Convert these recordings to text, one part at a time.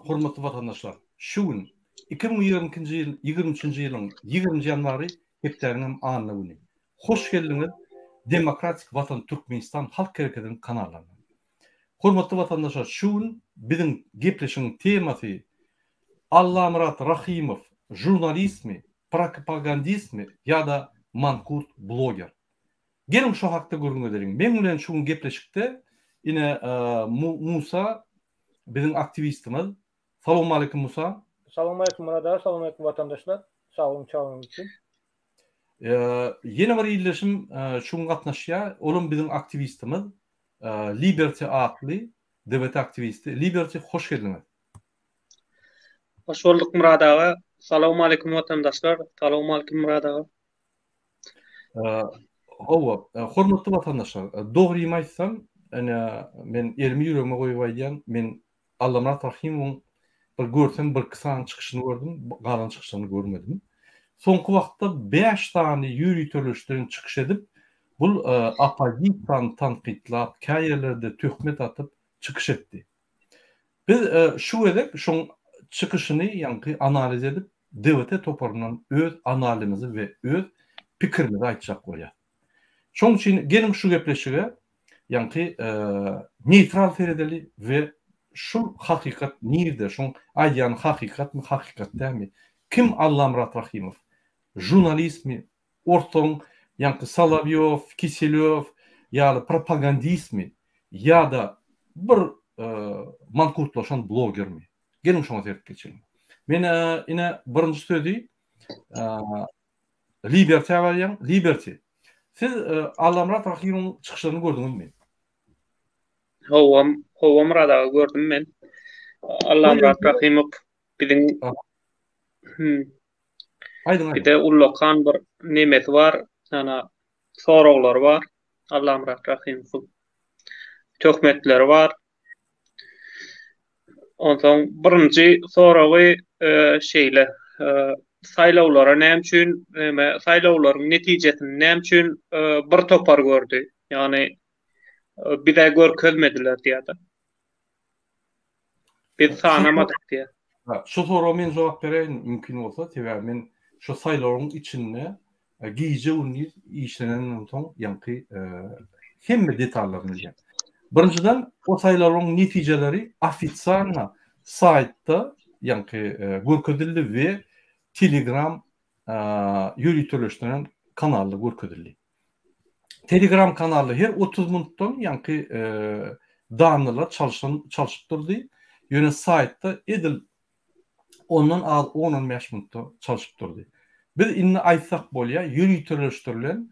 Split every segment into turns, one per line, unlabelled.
Hormatly watandaşlar! Şu gün, 2022-nji ýyl, 23-nji ýylyň 20-nji ýanwary, hepdäniň hem anna güni. Hoş geldiňiz Demokratik Watan Türkmenistan Halk Hereketiniň kanallaryna. Hormatly watandaşlar, şu gün biziň gepleşigiň temasy Allamyrat Rahymow žurnalistmi, propagandistmi ýa-da mankurt bloger? Geliň şo hakda gürrüň edeliň. Meň bilen şu gün gepleşikde ine Musa biziň aktiwistimiz. Salowmaleýkim Musa.
Salowmaleýkim Myrat aga, salowmaleýkim watandaşlar. Sag boluň çagyrynyňyz üçin.
Ýene bir ildeşim şu gün gatnaşýar. Olam biziň aktiwistimiz. Liberty atly DWT aktiwisti. Liberty hoş geldiňiz.
Hoş bolduk Myrat aga. Salowmaleýkim watandaşlar. Salowmaleýkim Myrat aga.
Hawa, hormatly watandaşlar, dogrymy aýtsam, ine, men elimi ýüregime goýup aýdýan, men Allamyrat Rahymowyň bir görsem birki sany çykyşyny gördüm, galan çykyşlaryny görmedim. Soňky wagtda bäş sany ýöriteleşdiren çykyş edip, bul oppozisiýany tankytlap, käýerlerde töhmet atyp çykyş etdi. Biz şu gezek şoň çykyşyny ýaňky analiz edip, DWT toparyndan öz analimizi we öz pikirimizi aýtjak bolýas. Şoň üçin geliň şu gepleşige ýaňky neýtral seredeli we şul hakykat nirde, şoň aýdýany hakykatmy, hakykat dälmi? Kim Allamyrat Rahymow? Žurnalistmi? Ortalygyň ýaňky Solowýow, Kiselýow ýaly propagandistmi ýa-da bir mankurtlaşan blogermi? Geliň şoňa seredip geçeliň. Men ine birinji sözi Liberty berýän. Liberty. Siz Allamyrat Rahymowyň çykyşlaryny gördüňizmi?
Hawa, hawa Myrat aga gördüm men. Allamyrat Rahymow biziň
Aýdyň aýdyň.
Bize ullakan bir nemesi bar, ana soraglary bar Allamyrat Rahymowyň. Töhmetleri bar. Onsoň birinji soragy şeýle, saýlawlara näme üçin, näme, saýlawlaryň netijesini näme üçin bir topar gördi? Ýagny bize görkezmediler diýýär-de. Biz sanamadyk diýýär.
Şu soraga men jogap bereýin mümkin bolsa, sebäbi men şu saýlawyň içinde gije-gündiz işlenenden soň ýaňky hemme detallaryny bilýän. Birinjiden, o saýlawlaryň netijeleri ofisialno saýtda ýaňky görkezildi we Telegram ýöriteleşdirilen kanalda görkezildi. Telegram kanalda her 30 minutdan ýaňky dannylar çalşan çalşyp durdy. Ýöne saýtda edil ondan az on-on bäş minutda çalşyp durdy. Biz indi aýtsak bolýar, ýöriteleşdirilen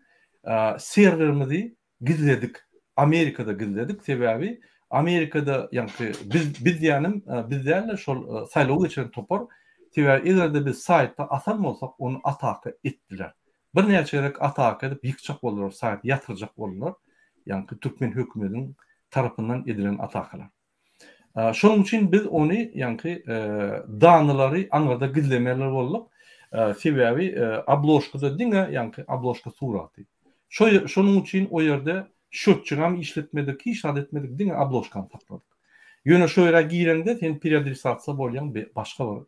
serwerimizi gizledik. Amerikada gizledik, sebäbi Amerikada ýaňky biz biz diýýänim biz däl-de şol saýlaw geçiren topar, sebäbi eger-de biz saýtda asan bolsak ony ataka etdiler. Birnäçe gezek ataka edip ýykjak boldular, saýty ýatyrjak boldular. Ýaňky türkmen hökümediniň tarapyndan edilen atakalar. Şonuň üçin biz ony ýaňky danylary aňyrda gizlemeli bolduk. Sebäbi obložkada diňe ýaňky obložka suraty. Şo şonuň üçin o ýerde şötjigam işletmedik, hiç zat etmedik, diňe obložkany sakladyk. Ýöne şo ýere gireňde sen periadresasiýa bolýaň başga bir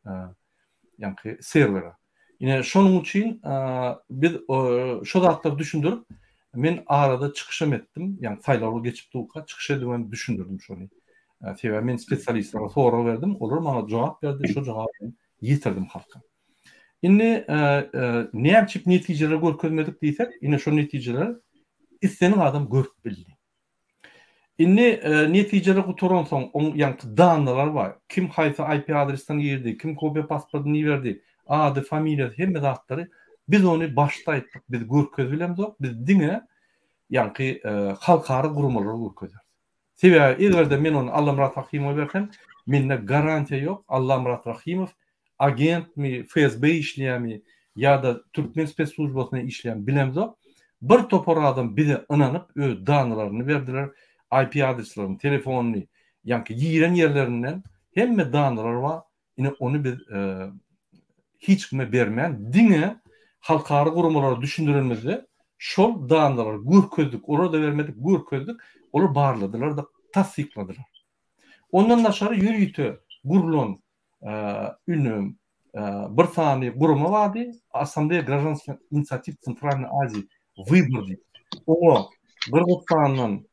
ýaňky serwere. Ine şonuň üçin biz şo zatlary düşündirip, men arada çykyşam etdim, ýagny saýlawlar geçip durka çykyş edip hem düşündirdim şony. Sebäbi men spesialistlere sorag berdim, olar maňa jogap berdi, şo jogaby men ýetirdim halka. Indi näme üçin netijeleri görkezmedik diýsek, ine şo netijeleri islendik adam görüp bildi. Indi netijeler gutaransoň, oň ýaňky dannalar bar. Kim haýsy IP adresden girdi, kim kopiýa pasportyny iberdi, ady, familiýasy, hemme zatlary. Biz ony başda aýtdyk, biz görkezip bilemzok, biz diňe ýaňky halkara guramalara görkezýäris. Sebäbi eger-de men ony Allamyrat Rahymowa bersem, mende garantiýa ýok, Allamyrat Rahymow agentmi, FSB işleýärmi ýa-da türkmen spesslujbasyna işleýärmi bilemzok. Bir topar adam bize ynanyp öz danalaryny berdiler, IP adreslerini, telefonyny, ýaňky giren ýerlerinden hemme danalar bar. Ine ony biz hiç kime bermän diňe halkara guramalara düşündirenimizde şol danalary görkezdik, olara-da bermedik, görkezdik, olar barladylar-da, tassykladylar. Ondan daşary ýörite gurlan. Ünüm bir sany gurama bardy, Assambleýa graždanskih inisiatiw Tsentralnyý Aziýa Wybor diýip. Oňa Gyrgyzystandan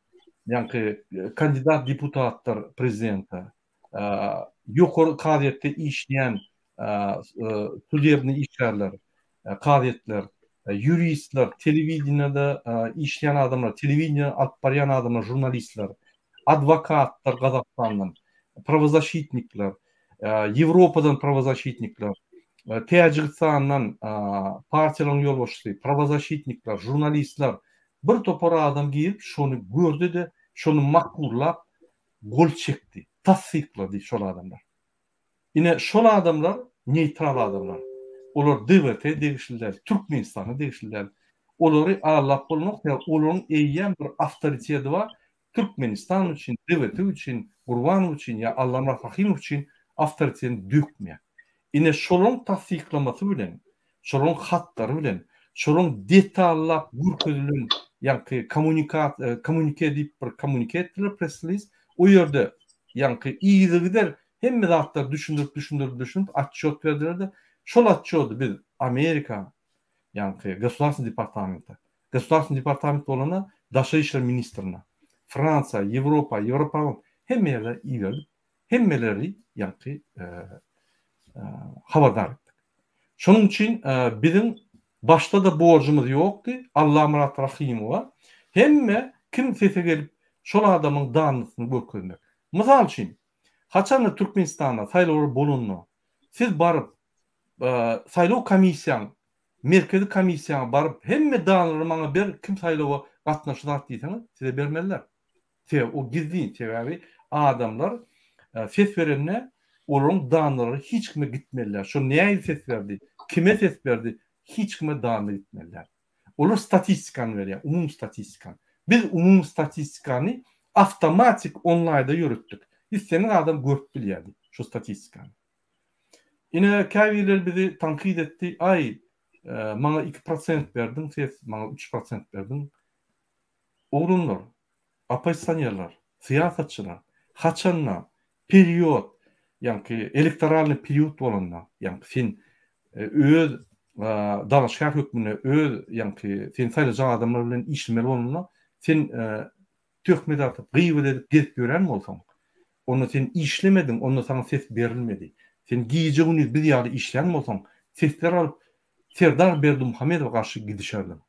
ýaňky kandidat deputatlar prezidente, ýokary kazyýetde işleýän sudebnyý işgärler, kazyýetler, ýuristler, telewideniýede işleýän adamlar, telewideniýe alyp barýan adamlar, žurnalistler, adwokatlar Gazagystandan, prawozaşitnikler, Ýewropadan prawozaşitnikler, Täjigistandan partiýalaryň ýolbaşçysy, prawozaşitnikler, žurnalistler, bir topar adam girip şony gördi-de, şony makullap gol çekdi, tassyklady şol adamlar. Ine şol adamlar neýtral adamlar. Olar DWT degişli däl, Türkmenistana degişli däl. Olary aldap bolmaz, sebäbi olaryň eýýäm bir awtoriteti bar, Türkmenistan üçin, DWT üçin, Gurbanow üçin ýa Allamyrat Rahymow üçin awtoritetini dökmeýär. Ine şolaryň tassyklamasy bilen, şolaryň hatlary bilen, şolaryň detallap görkezilen ýaňky kommunika kommunike diýip bir kommunike etdiler press release, o ýerde ýaňky yzygider hemme zatlary düşündirip düşündirip düşünip otçýot berdiler-de, şol otçýody biz Amerika ýaňky Gosudarstwnyý departamenta, Gosudarstwnyý departament bolanda Daşary işler ministrine, Fransiýa, Ýewropa, Ýewroparlament hemme ýerde iberdik. Hemmeleri ýaňky habardar etdik. Şonuň üçin biziň başda-da borjumyz ýokdy Allamyrat Rahymowa hemme kim sese gelip şol adamyň dannysyny görkezmek. Mysal üçin, haçanda Türkmenistanda saýlawlar bolanda siz baryp saýlaw komissiýaň merkezi komissiýaňa baryp hemme danlary maňa ber kim saýlawa gatnaşdy zat diýseňiz size bermezler. Sebäbi o gizlin, sebäbi adamlar ses berende olaryň danlary hiç kime gitmeli däl. Şo nähili ses berdi, kime ses berdi, hiç kime danly gitmeli däl. Olar statistikany berýär, umumy statistikany. Biz umumy statistikany awtomatik onlaýda ýöretdik. Islendik adam görüp bilýärdi şu statistikany. Ine, käbirleri bizi tankyt etdi, aý, maňa 2% berdiň ses, maňa 3% berdiň. Oglanlar, oppozisionerler, syýasatçylar haçanda period, ýaňky elektoralnyý period bolanda, ýaňky sen öz dalaşgär hökmünde öz ýaňky seni saýlajak adamlar bilen işlemeli bolanda, sen töhmet atyp, gybat edip gezip ýören bolsaň, onda sen işlemediň, onda saňa ses berilmedi. Sen gije-gündiz biz ýaly işlän bolsaň, sesler alyp Serdar Berdimuhamedowa garşy gidişerdiň.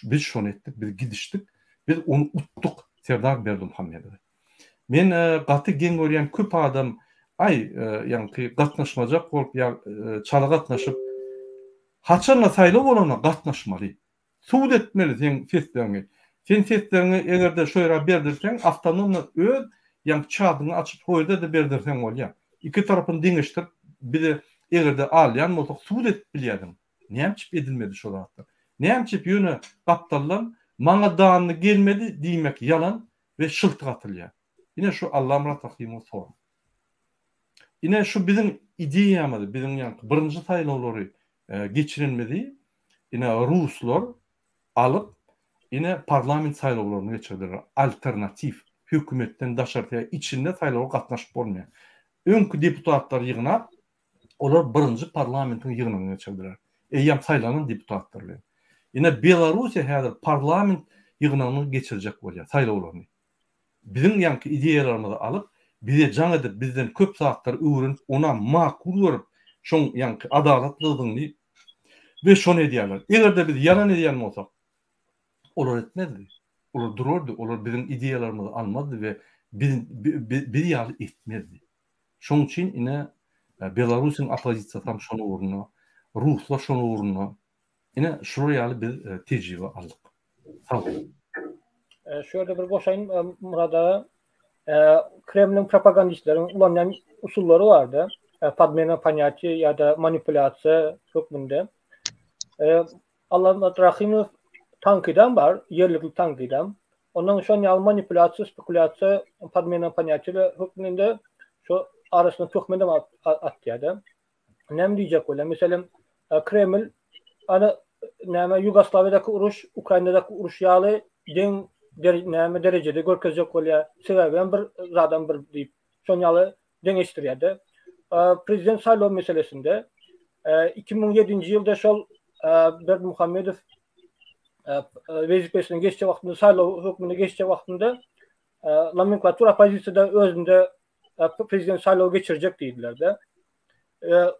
Biz şony etdik, biz gidişdik, biz ony utduk, Serdar Berdimuhamedowy. Men gaty geň görýän köp adam, aý, ýaňky gatnaşmajak bolup ýa çala gatnaşyp, haçanda saýlaw bolanda gatnaşmaly. Subut etmeli seň sesleriňi. Sen sesleriňi eger-de şo ýere berdirseň, awtonomno öz ýaňky çadyňy açyp şo ýerde-de berdirseň bolýar. Iki tarapyny deňeşdirip bize eger-de alýan bolsak subut edip bilýärdiň. Näme üçin edilmedi şo zatlar? Näme üçin ýöne gapdaldan maňa danny gelmedi diýmek ýalan we şyltyk atylýar. Ine şu Allamyrat Rahymow sorag. Ine şu biziň ideýamyzy, biziň ýaňky birinji saýlawlary geçirenimizi ine ruslar alyp ine parlament saýlawlaryny geçirdiler. Alternatiw hökümetden daşary içinde saýlawa gatnaşyp bolmaýar. Öňki deputatlary ýygnap Olar birinji parlamentiň ýygnagyny geçirdiler. Eýýäm saýlanan deputatlar bilen. Ine Belarussiýa häzir parlament ýygnagyny geçirjek bolýar, saýlawlaryny. Biziň ýaňky ideýalarymyzy alyp, bize jaň edip, bizden köp zatlary öwrenip, onam makul görüp, şoň ýaňky adalatlydygyny we şony edýärler. Eger-de biz ýalan edýän bolsak, olar etmezdi. Olar durardy, olar biziň ideýalarymyzy almazdy we biz biz ýaly etmezdi. Şoň üçin ine Belarusyň oppozisiýasy hem şonuň ugrunda, ruslar şonuň ugrunda. Ine şular ýaly biz tejribe aldyk. Sag boluň.
Şu ýerde bir goşaýyn Myrat aga. Kremliň propagandistleriň ulanýan usullary bardy. Podmena ponýatiýa ýa-da manipulýasiýa hökmünde. Allamyrat Rahymow tankydam bar, ýerlikli tankydam. Ondan şon ýaly manipulýasiýa, spekulýasiýa, podmena ponýatiýa hökmünde şo arasyna töhmedem atýar-da. Näme diýjek bolýar? Meselem, Kreml ana näme Ýugoslawiýadaky uruş, Ukrainadaky uruş ýaly deň näme derejede görkezjek bolýar. Sebäbi hem bir zadam bir diýip, şon ýaly deňeşdirýär-de. prezident saýlaw meselesinde 2007-nji ýylda şol Berdimuhamedow wezipesine geçjek wagtynda saýlaw hökmünde geçjek wagtynda nomenklatura oppozisiýada özünde prezident saýlawy geçirjek diýdiler-de.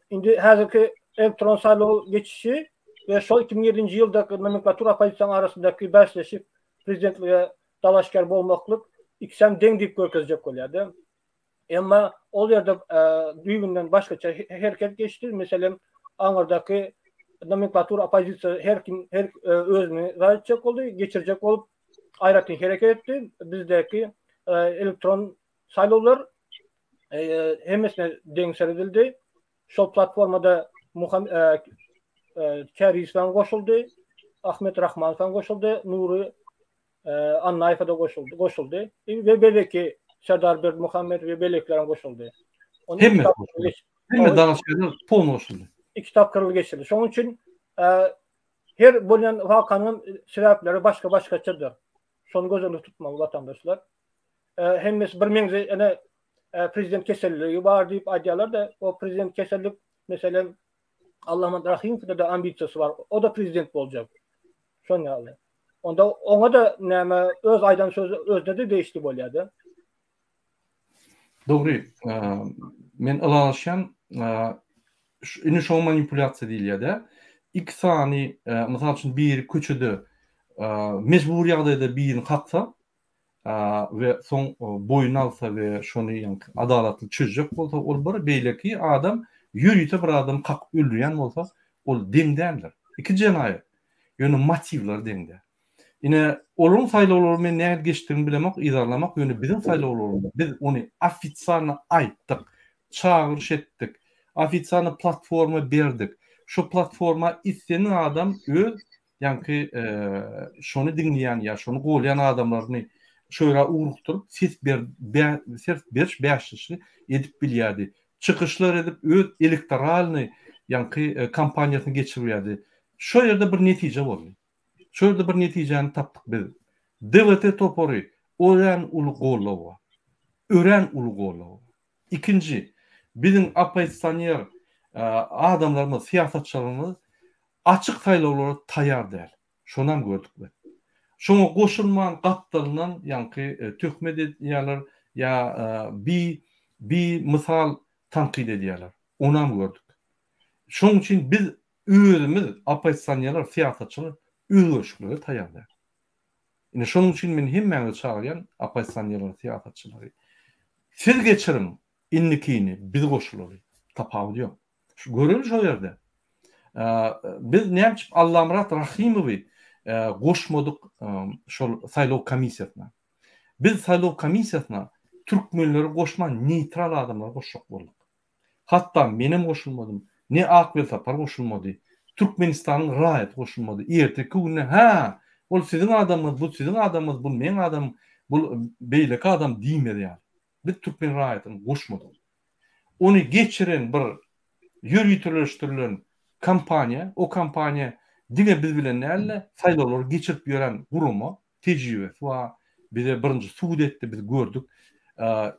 Indi häzirki elektron saýlaw geçişi we şol 2007-nji ýyldaky nomenklatura oppozisiýanyň arasyndaky bäsleşik prezidentlige dalaşgär bolmaklyk ikisem deň diýip görkezjek bolýar-da. Emma ol ýerde düýbünden başgaça hereket geçdi. Meselem, aňyrdaky nomenklatura oppozisiýa her kim her özüni zat etjek boldy, geçirjek bolup aýratyn hereket etdi. Bizdäki elektron saýlawlar hemmesine deň seredildi. Şol platformada Muham Käriýew hem goşuldy, Ahmet Rahmanow hem goşuldy, Nury Annaýewa-da goşuldy, goşuldy. We beýleki Serdar Berdimuhamedow we beýlekiler hem goşuldy.
Hemme goşuldy. Hemme dalaşgärler polny goşuldy.
Iki tapgyrly geçirildi. Şonuň üçin her bolýan wakanyň sebäpleri başga-başgaçadyr. Şony göz öňünde tutmaly watandaşlar. Hemmesi bir meňzeş ene prezident keselligi bar diýip aýdýarlar-da, o prezident kesellik meselem Allamyrat Rahymowda-da ambisiýasy bar. O-da prezident boljak. Şon ýaly. Onda oňa-da näme öz aýdan sözi özüne-de degişli bolýar-da.
Dogry. Men ylalaşýan. Indi şoňa manipulýasiýa diýilýär-de. Iki sany, mysal üçin, biri köçede mejbur ýagdaýda birini kaksa we soň boýun alsa we şony ýaňky adalatly çözjek bolsa, ol bir, beýleki adam ýörite bir adamy kakyp öldürýän bolsa, ol deň däldir. Iki jenaýat. Ýöne motiwleri deň däl. Ine, olaryň saýlawlary men nähili geçdigini bilemok, yzarlamak, ýöne biziň saýlawlarymyz, biz ony ofitsialno aýtdyk, çagyryş etdik, ofitsialno platforma berdik. Şo platforma islendik adam öz ýaňky şony diňleýän ýa şony golýan adamlaryny şo ýere ugrukdyryp ses ber ses beriş bäşleşigi edip bilýärdi. Çykyşlar edip öz elektoralnyý ýaňky kampaniýasyny geçirýärdi. Şo ýerde bir netije boldy. Şo ýerde bir netijäni tapdyk biz. DWT topary örän uly goldaw bar. Örän uly goldaw bar. Ikinji, biziň oppozisioner adamlarymyz, syýasatçylarymyz açyk saýlawlara taýýar däl. Şonam gördük biz. Şoňa goşulman gapdalyndan ýaňky töhmet edýärler ýa bi bi mysal tankyt edýärler. Onam gördük. Şonuň üçin biz özümiz oppozisionerler, syýasatçylar özgerişliklere taýýar däl. Ine şonuň üçin men hemmäňizi çagyrýan oppozisionerleri, syýasatçylary. Siz geçiriň indikini, biz goşulaly. Tapawudy ýok. Şu göreli şo ýerde. Biz näme üçin Allamyrat Rahymowy goşmadyk şol saýlaw komissiýasyna? Biz saýlaw komissiýasyna türkmenleri goşman neýtral adamlary goşjak bolduk. Hatda menem goşulmadym, ne Ak Welsapar goşulmady, Türkmenistanyň raýaty goşulmady. Erteki günde hä, ol siziň adamyňyz, bu siziň adamyňyz, bu meň adamym, bul beýleki adam diýmez ýaly. Biz türkmen raýatyny goşmadyk. Ony geçiren bir ýöriteleşdirilen kompaniýa, o kompaniýa diňe biz bilen däl-de, saýlawlary geçirip ýören gurama, tejribesi bar. Bize birinji subut etdi, biz gördük.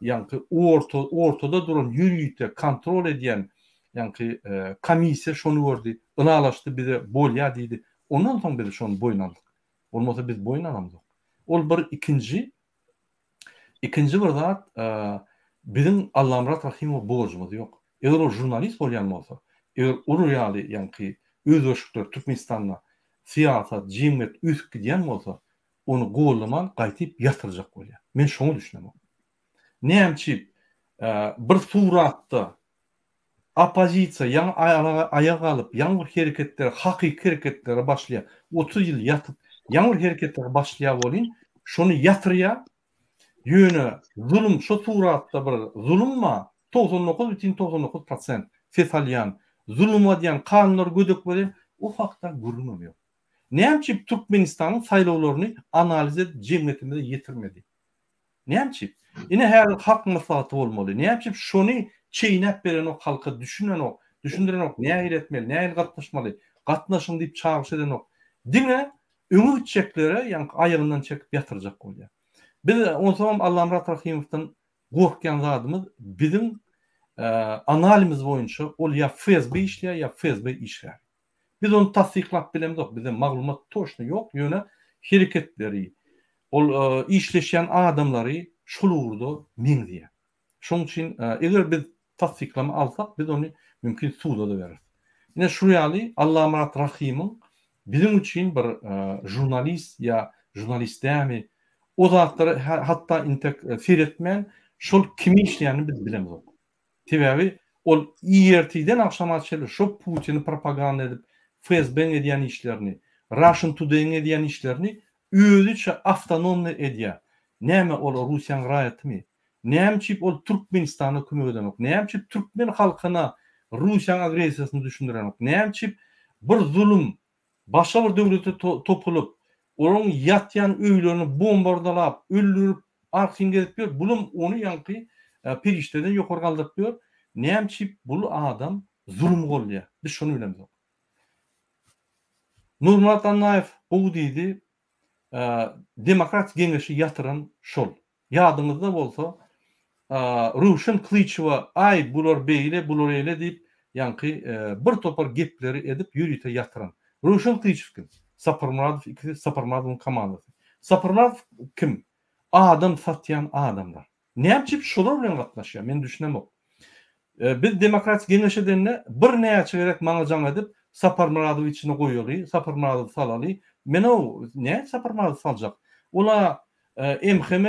Ýaňky orta, ortada duran ýörite kontrol edýän ýaňky komissiýa şony gördi, ylalaşdy bize bolýar diýdi. Ondan soň biz şony boýun aldyk. Bolmasa biz boýun alamzok. Ol bir ikinji Ikinji bir zat, biziň Allamyrat Rahymowa borjumyz ýok. Eger ol žurnalist bolýan bolsa, eger olar ýaly ýaňky özgerişlikler Türkmenistanda syýasat, jemgyýet ösüp gidýän bolsa, ony goldaman gaýtyp ýatyrjak bolýar. Men şoňa düşünemok. Näme üçin bir suratda oppozisiýa ýaňy aýaga galyp, ýaňy bir hereketlere, hakyky hereketlere başlaýar. 30 ýyl ýatyp, ýaňy bir hereketlere başlaýar welin, şony ýatyrýar. Ýöne zulum şo suratda bir zulum bar, 99,99 prosent ses alýan, zulum edýän, kanunlary gödek berýän, o hakda gürrüňem ýok. Näme üçin Türkmenistanyň saýlawlaryny analiz edip jemgyýetimize ýetirmedi? Näme üçin? Ine häzir halk maslahaty bolmaly. Näme üçin şony çeýnäp berenok halka düşünenok, düşündirenok nähili etmeli, nähili gatnaşmaly, gatnaşyň diýip çagyryş edenok. Diňe öňe gitjeklere ýaňky aýagyndan çekip ýatyrjak bolýar. Biz onsoňam Allamyrat Rahymowdan gorkýan zadymyz biziň. Analimiz boýunça ol ýa FSB işleýär, ýa FSB işgäri. Biz ony tassyklap bilemzok, bizde maglumat toçny ýok, ýöne hereketleri, ol işleşýän adamlary şol ugurda meňzeýär. Şonuň üçin eger biz tassyklama alsak, biz ony mümkin suda-da bereris. Ine şu ýaly Allamyrat Rahymyň biziň üçin bir žurnalist ýa žurnalist dämi, o zatlara hatda intek seretmän, şol kimi işleýänini biz bilemzok. Sebäbi ol ertiden agşama çenli şo Putini propaganda edip, FSB-iň edýän işlerini, Russian Today-iň edýän işlerini özüçe awtonomny edýär. Näme ol Russiýanyň raýatymy? Näme üçin ol Türkmenistana kömek edenok? Näme üçin türkmen halkyna Russiýanyň agressiýasyny düşündirenok? Näme üçin bir zulum başga bir döwlete topulyp, olaryň ýatýan öýlerini bombardalap, öldürip, arkaýyn gezip ýör, bulam ony ýaňky perişdeden ýokary galdyryp ýör. Näme üçin bul adam zulum goldaýar? Biz şony bilemzok. Nurmyrat Annaýew gowy diýdi, Demokratik geňeşi ýatyran şol. Ýadyňyzda bolsa, Röwşen Klyçewa aý bular beýle, bular eýle diýip, ýaňky bir topar gepleri edip ýörite ýatyran. Röwşen Klyçew kim? Saparmyradow ikisi Saparmyradowyň komandasy. Saparmyradow kim? Adam satýan adamlar. Näme üçin şolar bilen gatnaşýar? Men düşünemok. Biz Demokratik geňeş edende birnäçe gezek maňa jaň edip, Saparmyradowy içine goýaly, Saparmyradowy salaly. Men-ow, nädip Saparmyradowy saljak? Ol-a MHM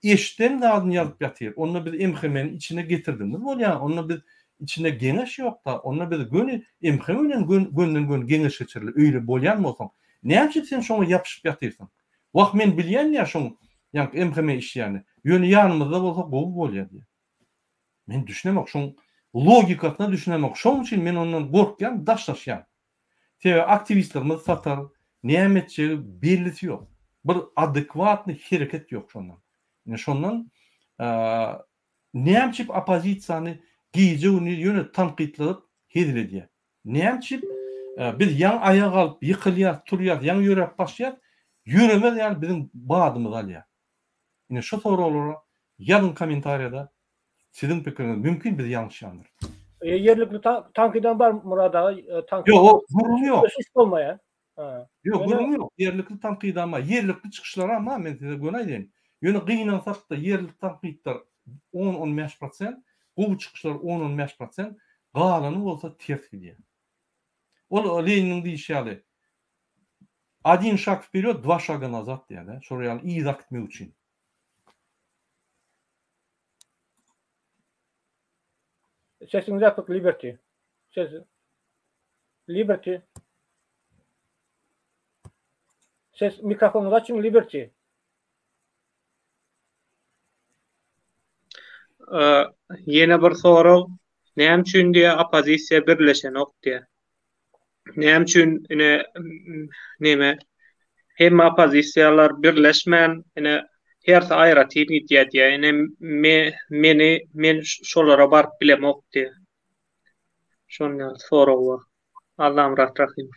eşden zadyny ýazyp ýatyr. Onda biz MHM-ni içine getirdigimiz bolýar. Onda biz içinde geňeş ýok-da. Onda biz göni MHM bilen gönden-göni geňeş geçireli. Öýle bolýan bolsaň. Näme üçin sen şoňa ýapyşyp ýatyrsyň? Wah, men bilýän diýýär şoň ýaňky MHM işleýäni. Ýöne ýanymyzda bolsa gowy bolýar diýýär. Men düşünemok şoň logikasyna düşünemok. Şoň üçin men ondan gorkýan, daşlaşýan. Sebäbi aktiwistlerimiz satar, näme etjegi bellisi ýok. Bir adekwatnyý hereket ýok şondan. Ine şondan näme üçin oppozisiýany gije-gündiz ýöne tankytlap hezil edýär. Näme üçin biz ýaňy aýaga galyp ýykylýas, turýas, ýaňy ýöräp başlaýas, ýöremez ýaly biziň badymyzy alýar. Ine şu soraglara ýazyň kommentariýada siziň pikiriňiz mümkin biz ýalňyşýandyrys.
Ýerlikli tankydam bar Myrat aga
tankyt. Ýok, o gürrüň ýok.
Ösüş bolmaýar.
Ýok, gürrüň ýok. Ýerlikli tankydam bar. Ýerlikli çykyşlaram bar, men size göni aýdaýyn. Ýöne gynansakda ýerlikli tankytlar on-on bäş prosent, gowy çykyşlar on-on bäş prosent, galany bolsa ters gidýär. Ol Leniniň diýişi ýaly, Odin şag wperýod, dva şaga nazad diýýär-de, şolar ýaly yza gitmek üçin.
Sesiňiz ýapyk Liberty. Ses Liberty. Ses mikrofonyňyzy açyň Liberty.
Ýene bir sorag, näme üçin diýä oppozisiýa birleşenok diýä. Näme üçin ine neme hemme oppozisiýalar birleşmän ine hersi aýratyn gidýär diýä. Ine me, meni men şolara baryp bilemok diýä. Şonda sorag bar. Allamyrat Rahymow.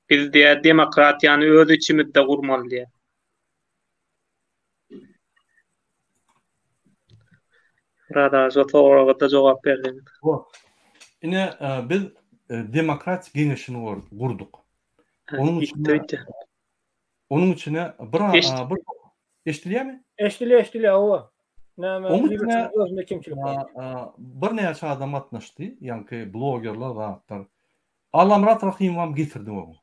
Biz diýä demokratiýany öz içimizde gurmaly diýä. Rada şu soraga-da jogap berseňiz.
Ine biz demokratik geňeşini gurduk. Onuň içine Onuň içine bir bir eşidilýärmi?
Eşidilýär, eşidilýär, hawa.
Näme, Onuň içine özünde kemçilik bar. Birnäçe adam gatnaşdy, ýaňky blogerler, zatlar. Allamyrat Rahymowam getirdik oňa.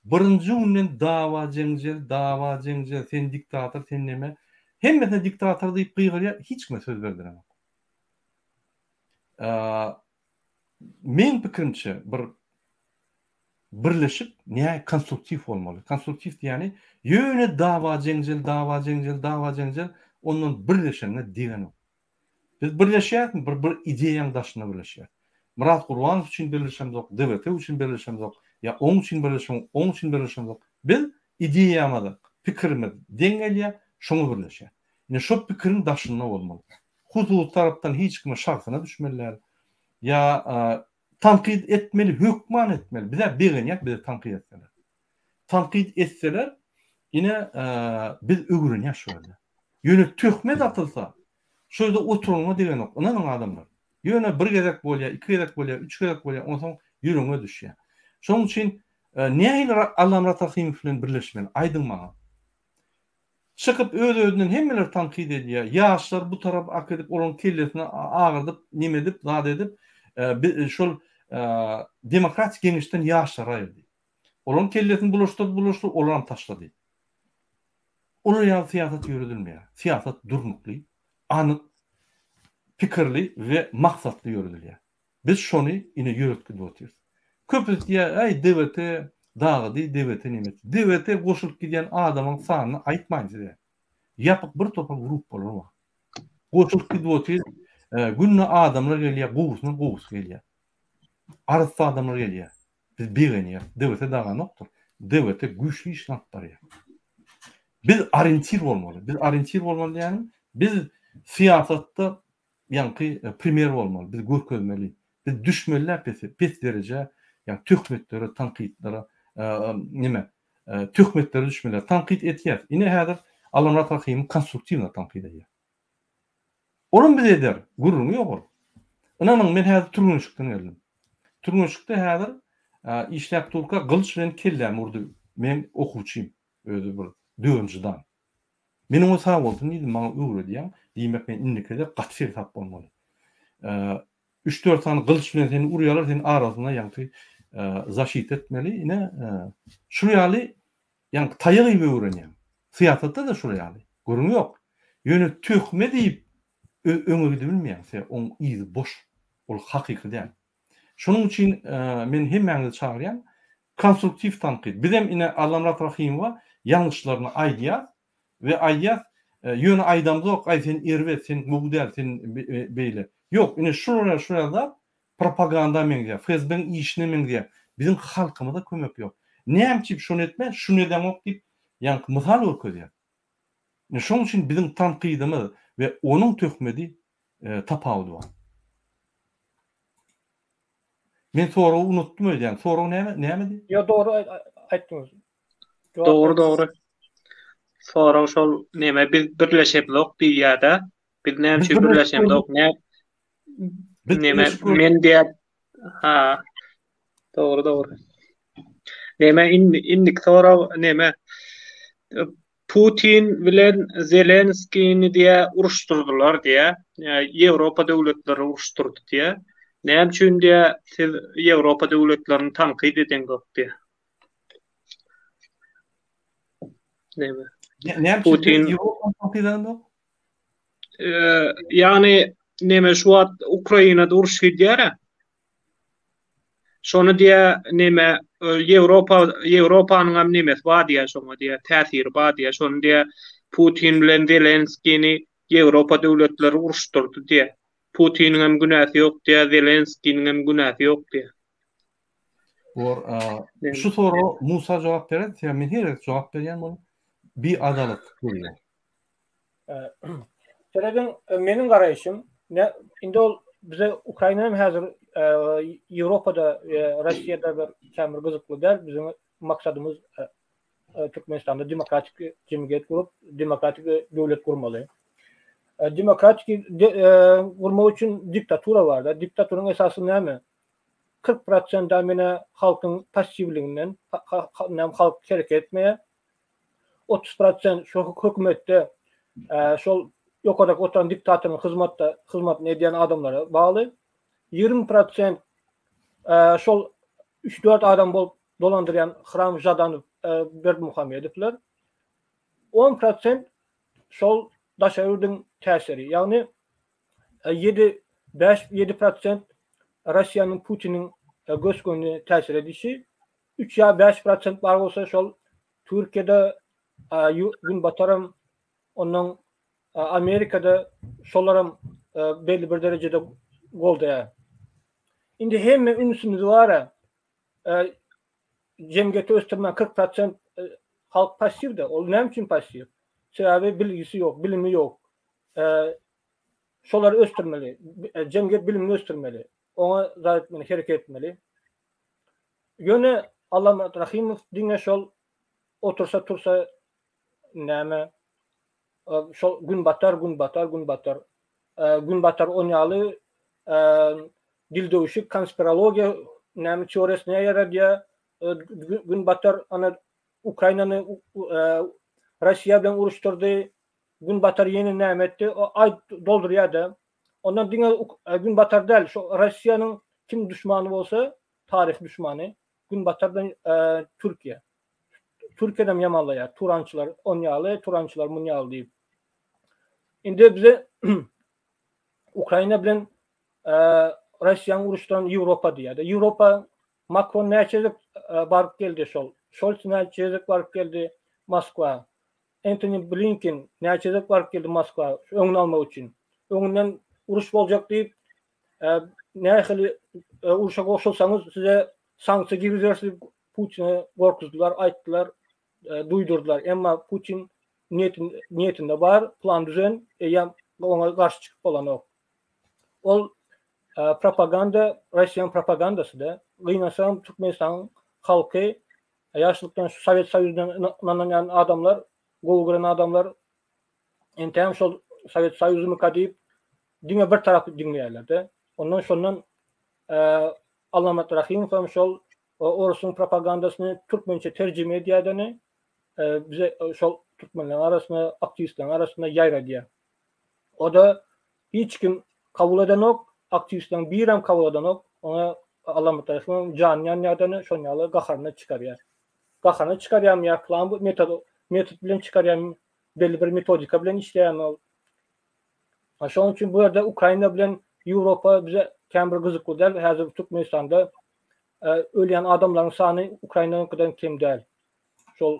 Birinji günden dawa jeňjel, dawa jeňjel, sen diktator, sen neme. Hemmesine diktator diýip gygyrýar, hiç kime söz berdirenok. Meň pikirimçe bir birleşip nä konstruktiw bolmaly. Konstruktiw diýýäni ýöne dawa jeňjel, dawa jeňjel, dawa jeňjel ondan birleşeniňe degenok. Biz birleşýärismi? Bir bir ideýaň daşynda birleşýäris. Myrat Gurbanow üçin birleşemzok, DWT üçin birleşemzok, ýa oň üçin birleşemok, oň üçin birleşemzok. Biz ideýamyz, pikirimiz deň gelýär, şoňa birleşýäris. Ine şo pikiriň daşynda bolmaly. Hususy tarapdan hiç kime şahsyna düşmeli däl. Ýa tankyt etmeli, hökman etmeli. Biz-ä begenýäs bizi tankyt etseler. Tankyt etseler, ine biz öwrenýäs şu ýerde. Ýöne töhmet atylsa, Şu ýerde oturanyňa degenok, ynanyň adamlar. Ýöne bir gezek bolýar, iki gezek bolýar, üç gezek bolýar, onsoň ýüregiňe düşýär. Şonuň üçin nähili Allamyrat Rahymow bilen birleşmeli, aýdyň maňa. Çykyp öz-özünden hemmeler tankyt edýär. Ýaşlar bu tarap akydyp, olaryň kellesini agyrdyp, neme edip, zat edip, şol demokratik geňeşden ýaşlary aýyrdy. Olaryň kellesini bulaşdyrdy, bulaşdyrdy, olaram taşlady. Olar ýaly syýasat ýöredilmeýär. Syýasat durnukly, anyk, pikirli we maksatly ýöredilýär. Biz şony ine ýöretip gidip otyrys. Köpüsi diýýär, äý DWT dagady, DWT neme etdi. DWT goşulyp gidýän adamyň sanyny aýtmaýyn size. Ýapyk bir topar gruppalar bar. Goşulyp gidip otyr, günde adamlar gelýär, gowusynyň gowusy gelýär. Arassa adamlar gelýär. Biz begenýäris. DWT daganokdyr. DWT güýçli işini alyp barýar. Biz orientir bolmaly. Biz orientir bolmaly diýýänim, biz syýasatda ýaňky primer bolmaly. Biz görkezmeli. Biz düşmeli-dä pese, pes derejä, ýagny töhmetlere, tankytlara, neme, töhmetlere düşmeli. Tankyt etýäris. Ine häzir Allamyrat Rahymow konstruktiwno tankyt edýär. Olam bize eder, gürrüňi ýok ol. Ynanyň, men häzir türgenşikden geldim. Türgenşikde häzir işläp durka gylyç bilen kelläme urdy meň okuwçym, özi bir döwünjidan. Men oňa sag bolsun diýdim, maňa öwredýäň, diýmek men indiki gezek gaty seresap bolmaly. Üç-dört sany gylyç bilen seni urýarlar, sen arasynda ýaňky zaşita etmeli. Ine, şul ýaly Ýaňky taýak iýip öwrenýäň. Syýasatda-da şol ýaly. Gürrüň ýok. Ýöne töhme diýip öňe gidibilmeýäň. Sebäbi oň yzy boş. Ol hakyky däl. Şonuň üçin men hemmäňizi çagyrýan, konstruktiw tankyt. Bizem ine Allamyrat Rahymowa ýalňyşlaryny aýdýas we aýdýas, ýöne aýdamzok, aý sen erbet, sen gowy däl, sen beýle. Ýok, ine şular ýaly şular ýaly zat Propaganda meňzeýär, FSB-niň işine meňzeýär. Biziň halkymyza kömek ýok. Näme üçin şony etmän, şuny edeňok diýip, ýaňky mysal görkezýär. Ine şoň üçin biziň tankydymyz we onuň töhmedi tapawudy bar. Men soragy unutdym öýdýän. Sorag näme, nämedi?
Ýok, dogry aýtdyňyz.
Dogry, dogry. Sorag şol neme biz birleşemzok diýýär-de. Biz näme üçin birleşemzok? Nä Neme men diýip ha dogry dogry. Neme indi indiki sorag neme Putin bilen Zelenskini diýä uruşdyrdylar diýä. Ýewropa döwletleri uruşdyrdy diýä. Näme üçin diýä siz Ýewropa döwletlerini tankyt edeňzok diýä. Neme?
Näme üçin Ýewropa tankyt edeňzok?
Ýagny neme şu wagt Ukrainada uruş gidýär. Şony diýä neme Ýewropa Ýewropanyň hem nemesi bar diýä şoňa diýä täsiri bar diýä. Şony diýä Putin bilen Zelenskini Ýewropa döwletleri uruşdyrdy diýä. Putiniň hem günäsi ýok diýä, Zelenskiniň hem günäsi ýok diýä.
Bor, şu soraga Musa jogap berer, sebäbi men her gezek jogap berýän muny. Bi adalatlyk görýär.
Serediň, meniň garaýşym, ne indi ol bize Ukraina hem häzir Ýewropada we Russiýada bir kän bir gyzykly däl. Biziň maksadymyz Türkmenistanda demokratik jemgyýet gurup, demokratik döwlet gurmaly. Demokratik gurmak üçin diktatura bar-da. Diktaturanyň esasy näme? 40 prosent mene halkyň passiwliginden, näme halk hereket etmeýär. 30 prosent şu hökümetde şol ýokardaky oturan diktatoryň hyzmatda hyzmatyny edýän adamlara bagly. 20 prosent şol 3-4 adam bolup dolandyrýan Hram Žadanow Berdimuhamedowlar. 10 prosent şol daşary ýurduň täsiri. Ýagny 7 5 7 prosent Russiýanyň Putiniň gös-göni täsir edişi. 3 ýa 5 prosent bar bolsa şol Türkiýede Günbataram ondan Amerikada şolaram belli bir derejede goldaýar. Indi hemme ünsümiz bar jemgyýeti ösdürmän 40 prosent halk passiwde. Ol näme üçin passiw? Sebäbi bilgisi ýok, bilimi ýok. Şolary ösdürmeli. Jemgyýet bilimini ösdürmeli. Oňa zat etmeli, hereket etmeli. Ýöne Allamyrat Rahymow diňe şol otursa tursa näme şol günbatar günbatar günbatar. Günbatar on ýaly dildöwşük konspirologiýa näme teoriýasyny ýaýradýar. Günbatar ana Ukrainany Russiýa bilen uruşdyrdy. Günbatar ýene näme etdi? O aý doldurýar-da. Ondan diňe Günbatar däl, şo Russiýanyň kim duşmany bolsa, taryhy duşmany Günbatar bilen Türkiýe. Türkiýedem ýamanlaýar. Turançylar on ýaly, turançylar mun ýaly diýip. Indi bize Ukraina bilen Russiýanyň uruşdyran Ýewropa diýýär. Ýewropa Makron näçe gezek baryp geldi şol. Şolz näçe gezek baryp geldi Moskwa. Entoni Blinken näçe gezek baryp geldi Moskwa şu öňüni almak üçin. Öňünden uruş boljak diýip nähili urşa goşulsaňyz size sanksiýa girizeris diýip Putine gorkuzdylar, aýtdylar, duýdurdylar. Emma Putin niýetinde bar, plan düzen, eýýäm oňa garşy çykyp bolanok. Ol propaganda, Russiýanyň propagandasy-da. Gynansagam Türkmenistanyň halky ýaşlykdan şu Sowet Soýuzyna ynanýan adamlar, gowy gören adamlar entägem şol Sowet Soýuzymyka diýip diňe bir tarapy diňleýärler-de. Ondan şondan Allamyrat Rahymow hem şol orusyň propagandasyny türkmençe terjime edýädeni bize şol türkmenleriň arasynda, aktiwistleriň arasynda ýaýradýar. O-da hiç kim kabul edenok, aktiwistleriň birem kabul edenok. Oňa Allamyrat Rahymowyň jany ýanýadany şon ýaly gaharyny çykarýar. Gaharyny çykarýarmy ýa plan bu metod metod bilen çykarýarmy, belli bir metodika bilen işleýärmi ol. Şonuň üçin bu ýerde Ukraina bilen Ýewropa bize kän bir gyzykly däl. Häzir Türkmenistanda ölýän adamlaryň sany Ukrainanyňkydan kem däl. Şol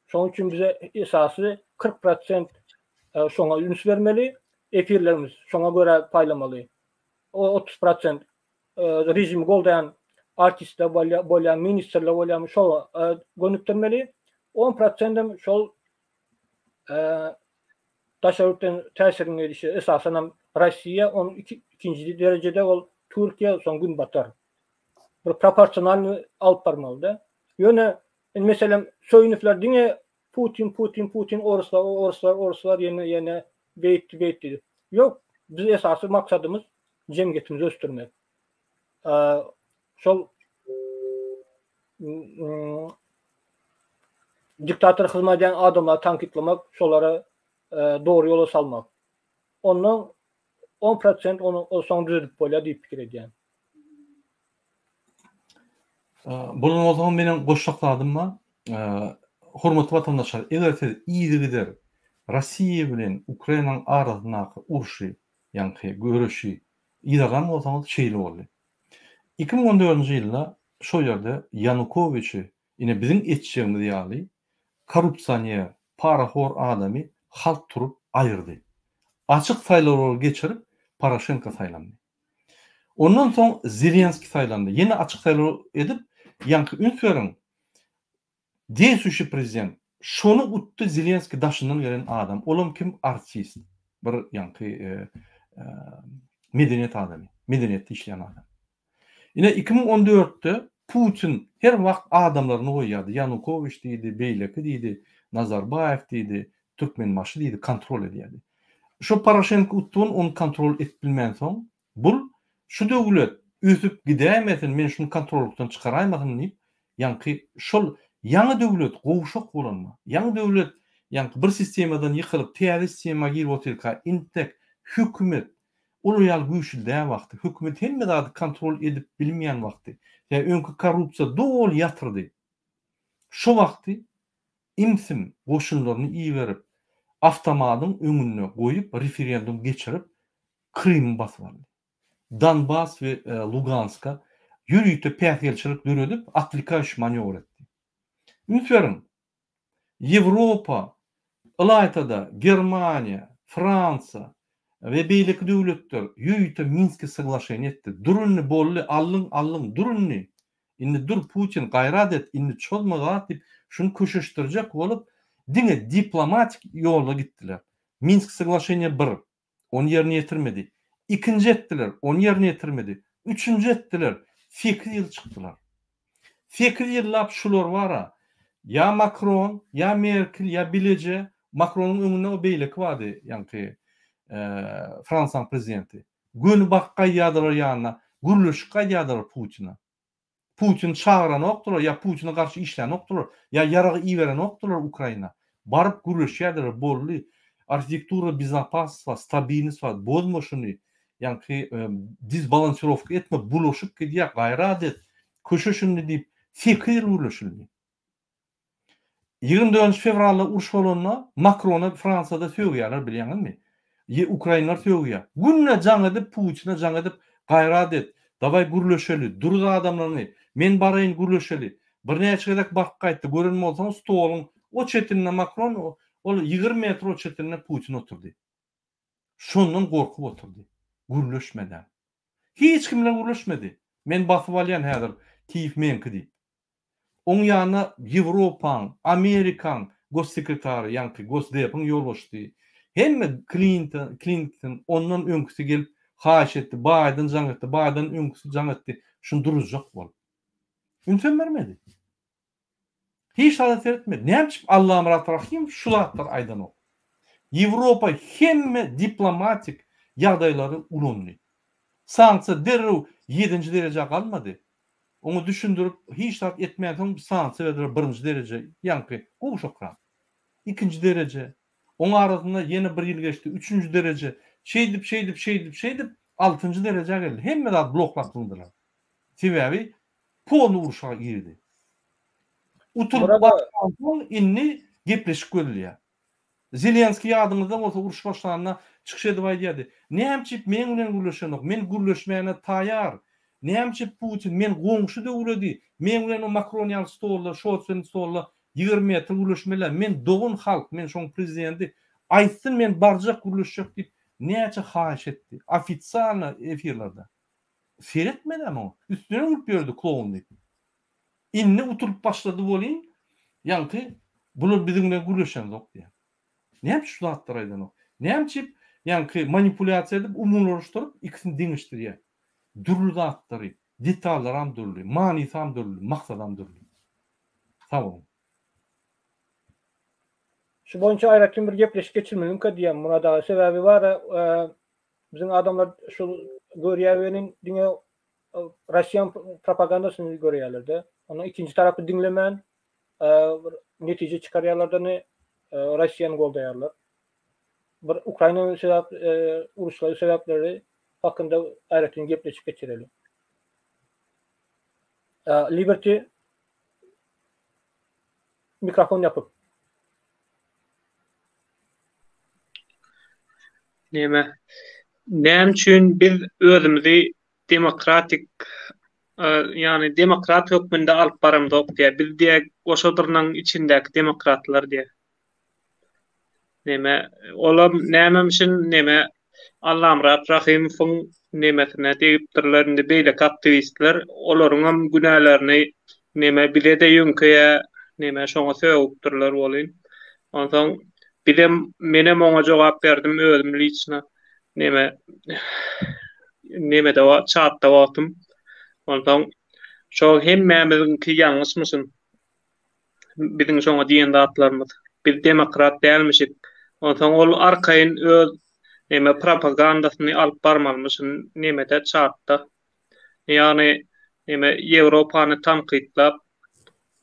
şonuň üçin bize esasy 40 prosent şoňa üns bermeli, efirlerimiz şoňa görä paýlamaly. O 30 prosent režimi goldaýan artistler bolýar, ministrler bolýar, şoňa gönükdirmeli. 10 prosent hem şol daşary ýurtdan täsiriň gelişi, esasan hem Russiýa, onuň ikinji derejede ol Türkiýe, soň Günbatar. Bir proporsionalny alyp barmaly-da. Ýöne, indi meselem, Söýünowlar diňe Putin, Putin, Putin, oruslar, oruslar, oruslar ýene, ýene beýtdi, beýtdi. Ýok, biz esasy maksadymyz jemgyýetimizi ösdürmek. Şol diktator hyzmat edýän adamlary tankytlamak, şolary dogry ýola salmak. Ondan 10 prosent ony soň düzedip bolýar diýip pikir edýän.
Bolan bolsa meniň goşjak zadym bar. Hormatly watandaşlar, eger siz yzygider Russiýa bilen Ukrainanyň arasyndaky urşy, ýaňky göreşi yzarlan bolsaňyz şeýle boldy. 2014-nji ýylda şol ýerde Ýanukowiçi ine biziň etjegimiz ýaly korrupsioner, parahor adamy halk turup aýyrdy. Açyk saýlawlary geçirip Poroşenko saýlandy. Ondan soň Zelenskiý saýlandy. Ýene açyk saýlaw edip, ýaňky üns beriň, deýstwuşiý prezident şony utdy Zelenskiý daşyndan gelen adam. Olam kim? Artist. Bir ýaňky medeniýet adamy. Medeniýetde işleýän adam. Ine 2014-de Putin her wagt adamlaryny goýýardy. Ýanukowiç diýdi, beýleki diýdi, Nazarbaýew diýdi, Türkmenbaşy diýdi, kontrol edýärdi. Şo Poroşenko utdun ony kontrol edip bilmänsoň, bul şu döwlet ösüp gidäýmesin, men şuny kontrollykdan çykaraýmasyn diýip, ýaňky şol ýaňy döwlet gowşak bolanda, ýaňy döwlet ýaňky bir sistemadan ýykylyp täze sistema girip otyrka intek hökümet olar ýaly güýçli däl wagty, hökümet hemme zady kontrol edip bilmeýän wagty, ýa öňki korrupsiýa doly ýatyrdy. Şo wagty Imsim goşunlaryny iberip, awtomadyň öňünde goýup referendum geçirip, Krymy basyp aldy. Donbas we Luganska ýörite päsgelçilik döredip, otwlekaýuş manýowr etdi. Üns beriň, Ýewropa, ylaýta-da Germaniýa, Fransiýa we beýleki döwletler ýörite Minski soglaşeniýe etdi. Dur indi boldy, aldyň, aldyň, dur indi. Indi dur Putin gaýrat et, indi çozma zat diýip, şuny köşeşdirjek bolup, diňe diplomatik ýola gitdiler. Minsk soglaşeniýe bir, ony ýerine ýetirmedi. Ikinji etdiler, ony ýerine ýetirmedi. Üçünji etdiler, sekiz ýyl çykdylar. Sekiz ýyllap şular bar-a, ýa Makron, ýa Merkel, ýa bileje, Makronyň öňünde o beýleki bardy, ýaňky. Fransiýanyň prezidenti. Göni baryp gaýdýardylar ýanyna, gürleşip gaýdýardylar Putine. Putini çagyranokdylar ýa Putine garşy işlänokdylar, ýa ýarag iberenokdylar Ukraina. Baryp gürleşýärdiler, boldy. Arhitektura bezopasstva, stabilnostwa, bozma şuny, ýaňky disbalansirowka etme, bulaşyp gidýär, gaýrat et, köşeş indi diýip, sekiz ýyl gürleşildi. 24 fewralda uruş bolanda Makrona Fransiýada sögýärler bilýäňizmi? Ukrainler sögýär. Günde jaň edip Putine jaň edip gaýrat et, dawaý gürleşeli, duruz adamlaryňy, men baraýyn gürleşeli. Birnäçe gezek baryp gaýtdy, gören bolsaňyz stoluň o çetinde Makron, ol 20 metr o çetinde Putin oturdy. Şondan gorkup oturdy. Gürleşmedem. Hiç kim bilen gürleşmedi. Men basyp alýan häzir Kiýew meňki diýip. Oň ýanyna Ýewropaň, Amerikaň gossekretary, ýaňky Gosdepiň ýolbaşçysy, hemme Klinton, Klinton, ondan öňküsi gelip haýyş etdi, Baýden jaň etdi, Baýden öňküsi jaň etdi, şuny duruzjak bolup. Ünsem bermedi. Hiç zada seretmedi. Näme üçin Allamyrat Rahymow şu zatlary aýdanok? Ýewropa hemme diplomatik ýagdaýlary ulandy. Sanksiýa derrew ýedinji derejä galmady. Oňa düşündirip hiç zat etmänsoň sanksiýa berdiler birinji dereje ýaňky gowşakrak. Ikinji dereje. Oň arasynda ýene bir ýyl geçdi. Üçünji dereje. Şeýdip şeýdip şeýdip şeýdip altynjy derejä geldi. Hemme zat bloklap zyňdylar. Sebäbi polny urşa girdi. Utulyp başlansoň indi gepleşik gözleýär. Zelenskiý ýadyňyzda bolsa uruş başlanda çykyş edip aýdýardy, Näme üçin meň bilen gürleşenok, men gürleşmäne taýar. Näme üçin Putin, men goňşy döwledi, meň bilen o Makron ýaly stolda, Şolz bilen stolda 20 metr gürleşmeli, men dogan halk, men şoň prezidenti, aýtsyn men barjak gürleşjek diýip näçe haýyş etdi, ofitsialno efirlerde. Seretmedem oňa, üstüne gülüp ýördi kloun diýip. Indi utulyp başlady welin, ýaňky bular biziň bilen gürleşenzok diýýär. Näme üçin şu zatlary aýdanok? Näme üçin ýaňky manipulýasiýa edip, umumylaşdyryp ikisini deňeşdirýär? Dürli zatlary, detallaram dürli, manysam dürli, maksadam dürli. Sag boluň.
Şu boýunça aýratyn bir gepleşik geçirmelimikä diýýän Myrat aga. Sebäbi bar-a, biziň adamlar şu görýär welin diňe Russian propagandasyny görýärler-de. Ondan ikinji tarapy diňlemän bir netije çykarýarlar-da ne Russiýany goldaýarlar. Bir Ukraina sebäp uruşlary sebäpleri hakynda aýratyn gepleşik geçireli. Liberty mikrofon ýapyp.
Näme? Näme üçin biz özümizi demokratik ýagny demokrat hökmünde alyp baramzok diýýär. Biz diýýär goşa dyrnagyň içindäki demokratlar diýýär. Neme olam nämemişin neme Allamyrat Rahymowyň nemesine degipdirler indi beýleki aktiwistler olaryňam günälerini neme bize-de ýöňkeýä neme şoňa sögüpdirler welin. Onsoň bizem menem oňa jogap berdim özüm liçno neme nemede çatda wagtym. Onsoň şo hemmämiziňki ýalňyşmyşyn. Biziň şoňa diýen zatlarymyz. Biz demokrat dälmişik. Onsoň ol arkaýyn öz neme propagandasyny alyp barmalymyşyn nemede çatda. Ýagny neme Ýewropany tankytlap,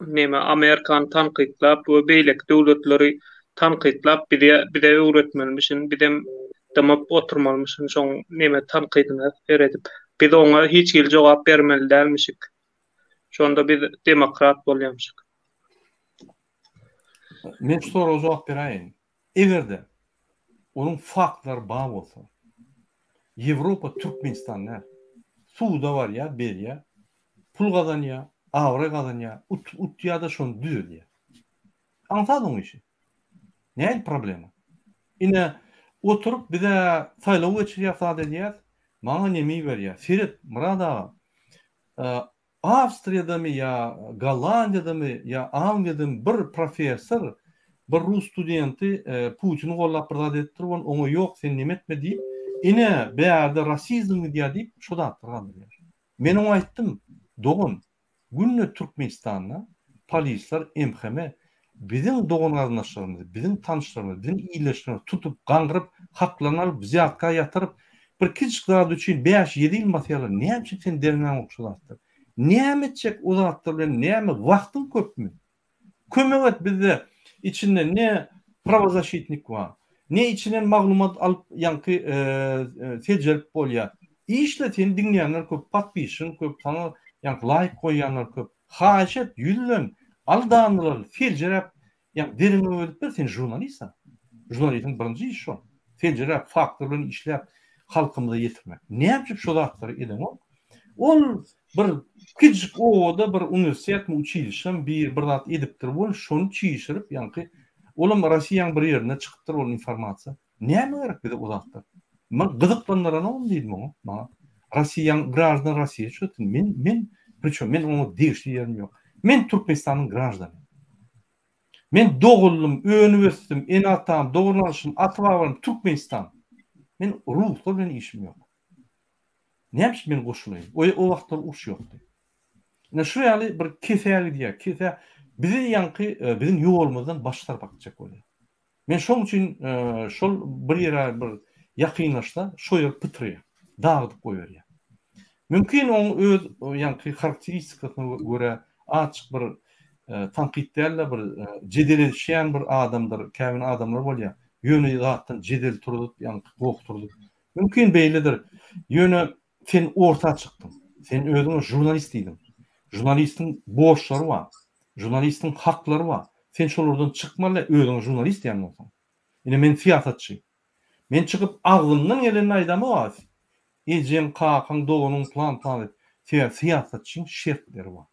neme Amerikany tankytlap we beýleki döwletleri tankytlap bize bize öwretmelimişin, bizem dymyp oturmalymyşyn şoň neme tankydyna seredip. Biz oňa hiç hili jogap bermeli dälmişik. Şonda biz demokrat bolýamyşyk.
Men şu soraga jogap beräýin. Eger-de onuň faktlary bar bolsa, Ýewropa Türkmenistan däl. Suda barýar, berýär, pul gazanýar, abraý gazanýar, utýar-da şony düzedýär. Aňsat oň işi. Nähili problema? Ine, oturyp biz-ä saýlaw geçirýäs, zat edýäs, maňa neme iberýär. Seret, Myrat aga, Awstriýadamy ýa Gollandiýadamy ýa Angliýadamy bir professor bir rus studenti Putini gollap bir zat edipdir ol oňa ýok sen neme etme diýip ine bärde rasizm gidýär diýip şo zatlar galdyrýar. Men oňa aýtdym dogan günde Türkmenistanda polisler MHM. Biziň dogan-garyndaşlarymyzy, biziň tanyşlarymyzy, biziň ildeşlerimizi tutup, gaňryp, haklaryny alyp, wzýatka ýatyryp, bir kiçijik zat üçin bäş-ýedi ýyl basýarlar. Näme üçin sen derňäňok şu zatlary? Näme etjek o zatlar bilen näme wagtyň köpmi? Kömek et bizde içinde ne prawozaşitnik bar, ne içinden maglumat alyp ýaňky seljerip bolýar. Işle seni diňleýänler köp, podpisçiň köp, saňa ýaňky laýk goýýanlar köp. Haýyş et ýüzlen, al danylary seljeräp ýaňky derňew edip ber sen žurnalist-a. Žurnalistiň birinji işi şol. Seljeräp faktlar bilen işläp halkymyza ýetirmek. Näme üçin şo zatlary edeňok? Ol bir kiçijik obada bir uniwersitetmi, uçilişemi bir bir zat edipdir bol, şony çişirip ýaňky olam Rossiýaň bir ýerinde çykypdyr ol informasiýa. Näme gerek bize o zatlar? Men gyzyklandyranogam diýdim oňa, maňa. Rossiýaň graždany Rossiýa çöksin. Men men priçem men oňa degişli ýerim ýok. Men Türkmenistanyň graždany. Men doguldym, önüp ösdüm, ene-atam, dogran-alşym, ata-babalarym Türkmenistan. Men ruslar bilen işim ýok. Näme üçin men goşulaýyn? O o wagtlar uruş ýokdy. Ine şu ýaly bir kesä gidýär. Kesä bizi ýaňky e, biziň ýolumyzdan baş tarapa gitjek bolýar. Men şoň üçin e, şol bir ýere bir ýakynlaşsa, şo ýer pytraýar. Dagydyp goýberýär. Mümkin oň öz ýaňky harakteristikasyna görä azjyk bir e, tankyt däl-de bir jedel edişýän bir adamdyr, käbir adamlar bolýar. Ýöne zatdan jedel turzup, ýaňky goh turzup Mümkin beýledir. Ýöne sen orta çykdyň. Sen özüňe žurnalist diýdiň. Žurnalistiň borçlary bar. Žurnalistiň haklary bar. Sen şolardan çykmaly özüňe žurnalist diýen bolsaň. Ine men syýasatçy. Men çykyp agzymdan gelenini aýdamok. Ejeň, kakaň, doganyň plan plan diýip. Sebäbi syýasatçyň şertleri bar.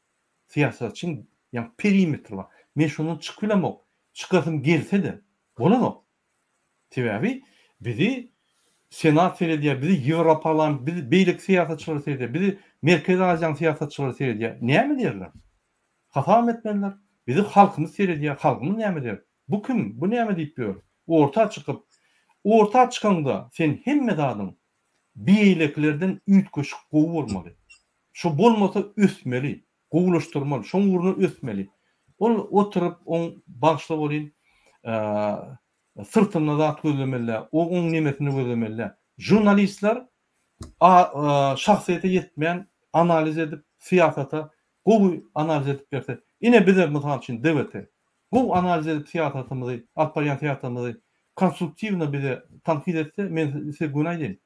Syýasatçyň ýa perimetri bar. Men şondan çykyp bilemok. Çykasym gelse-de bolanok. Sebäbi bizi Senat seredýär, bizi Ýewroparlament, bizi beýleki syýasatçylar seredýär, bizi Merkezi Aziýanyň syýasatçylary seredýär. Näme diýerler? Hasabam etmezler. Bizi halkymyz seredýär, halkymyz näme diýer? Bu kim? Bu näme diýip ýör? Orta çykyp, orta çykaňda sen hemme zadyň beýlekilerden üýtgeşik gowy bolmaly. Şo bolmasa ösmeli, gowulaşdyrmaly, şoň ugruna ösmeli. Ol oturyp, oň bagyşla bolyn, syrtynda zat gözlemeli, o oň nemesini gözlemeli. Žurnalistler şahsyýete ýetmän analiz edip, syýasata gowy analiz edip berse, ine bize mysal üçin DWT gowy analiz edip syýasatymyzy, alyp barýan syýasatymyzy konstruktiwno bize tankyt etse, men size göni aýdaýyn,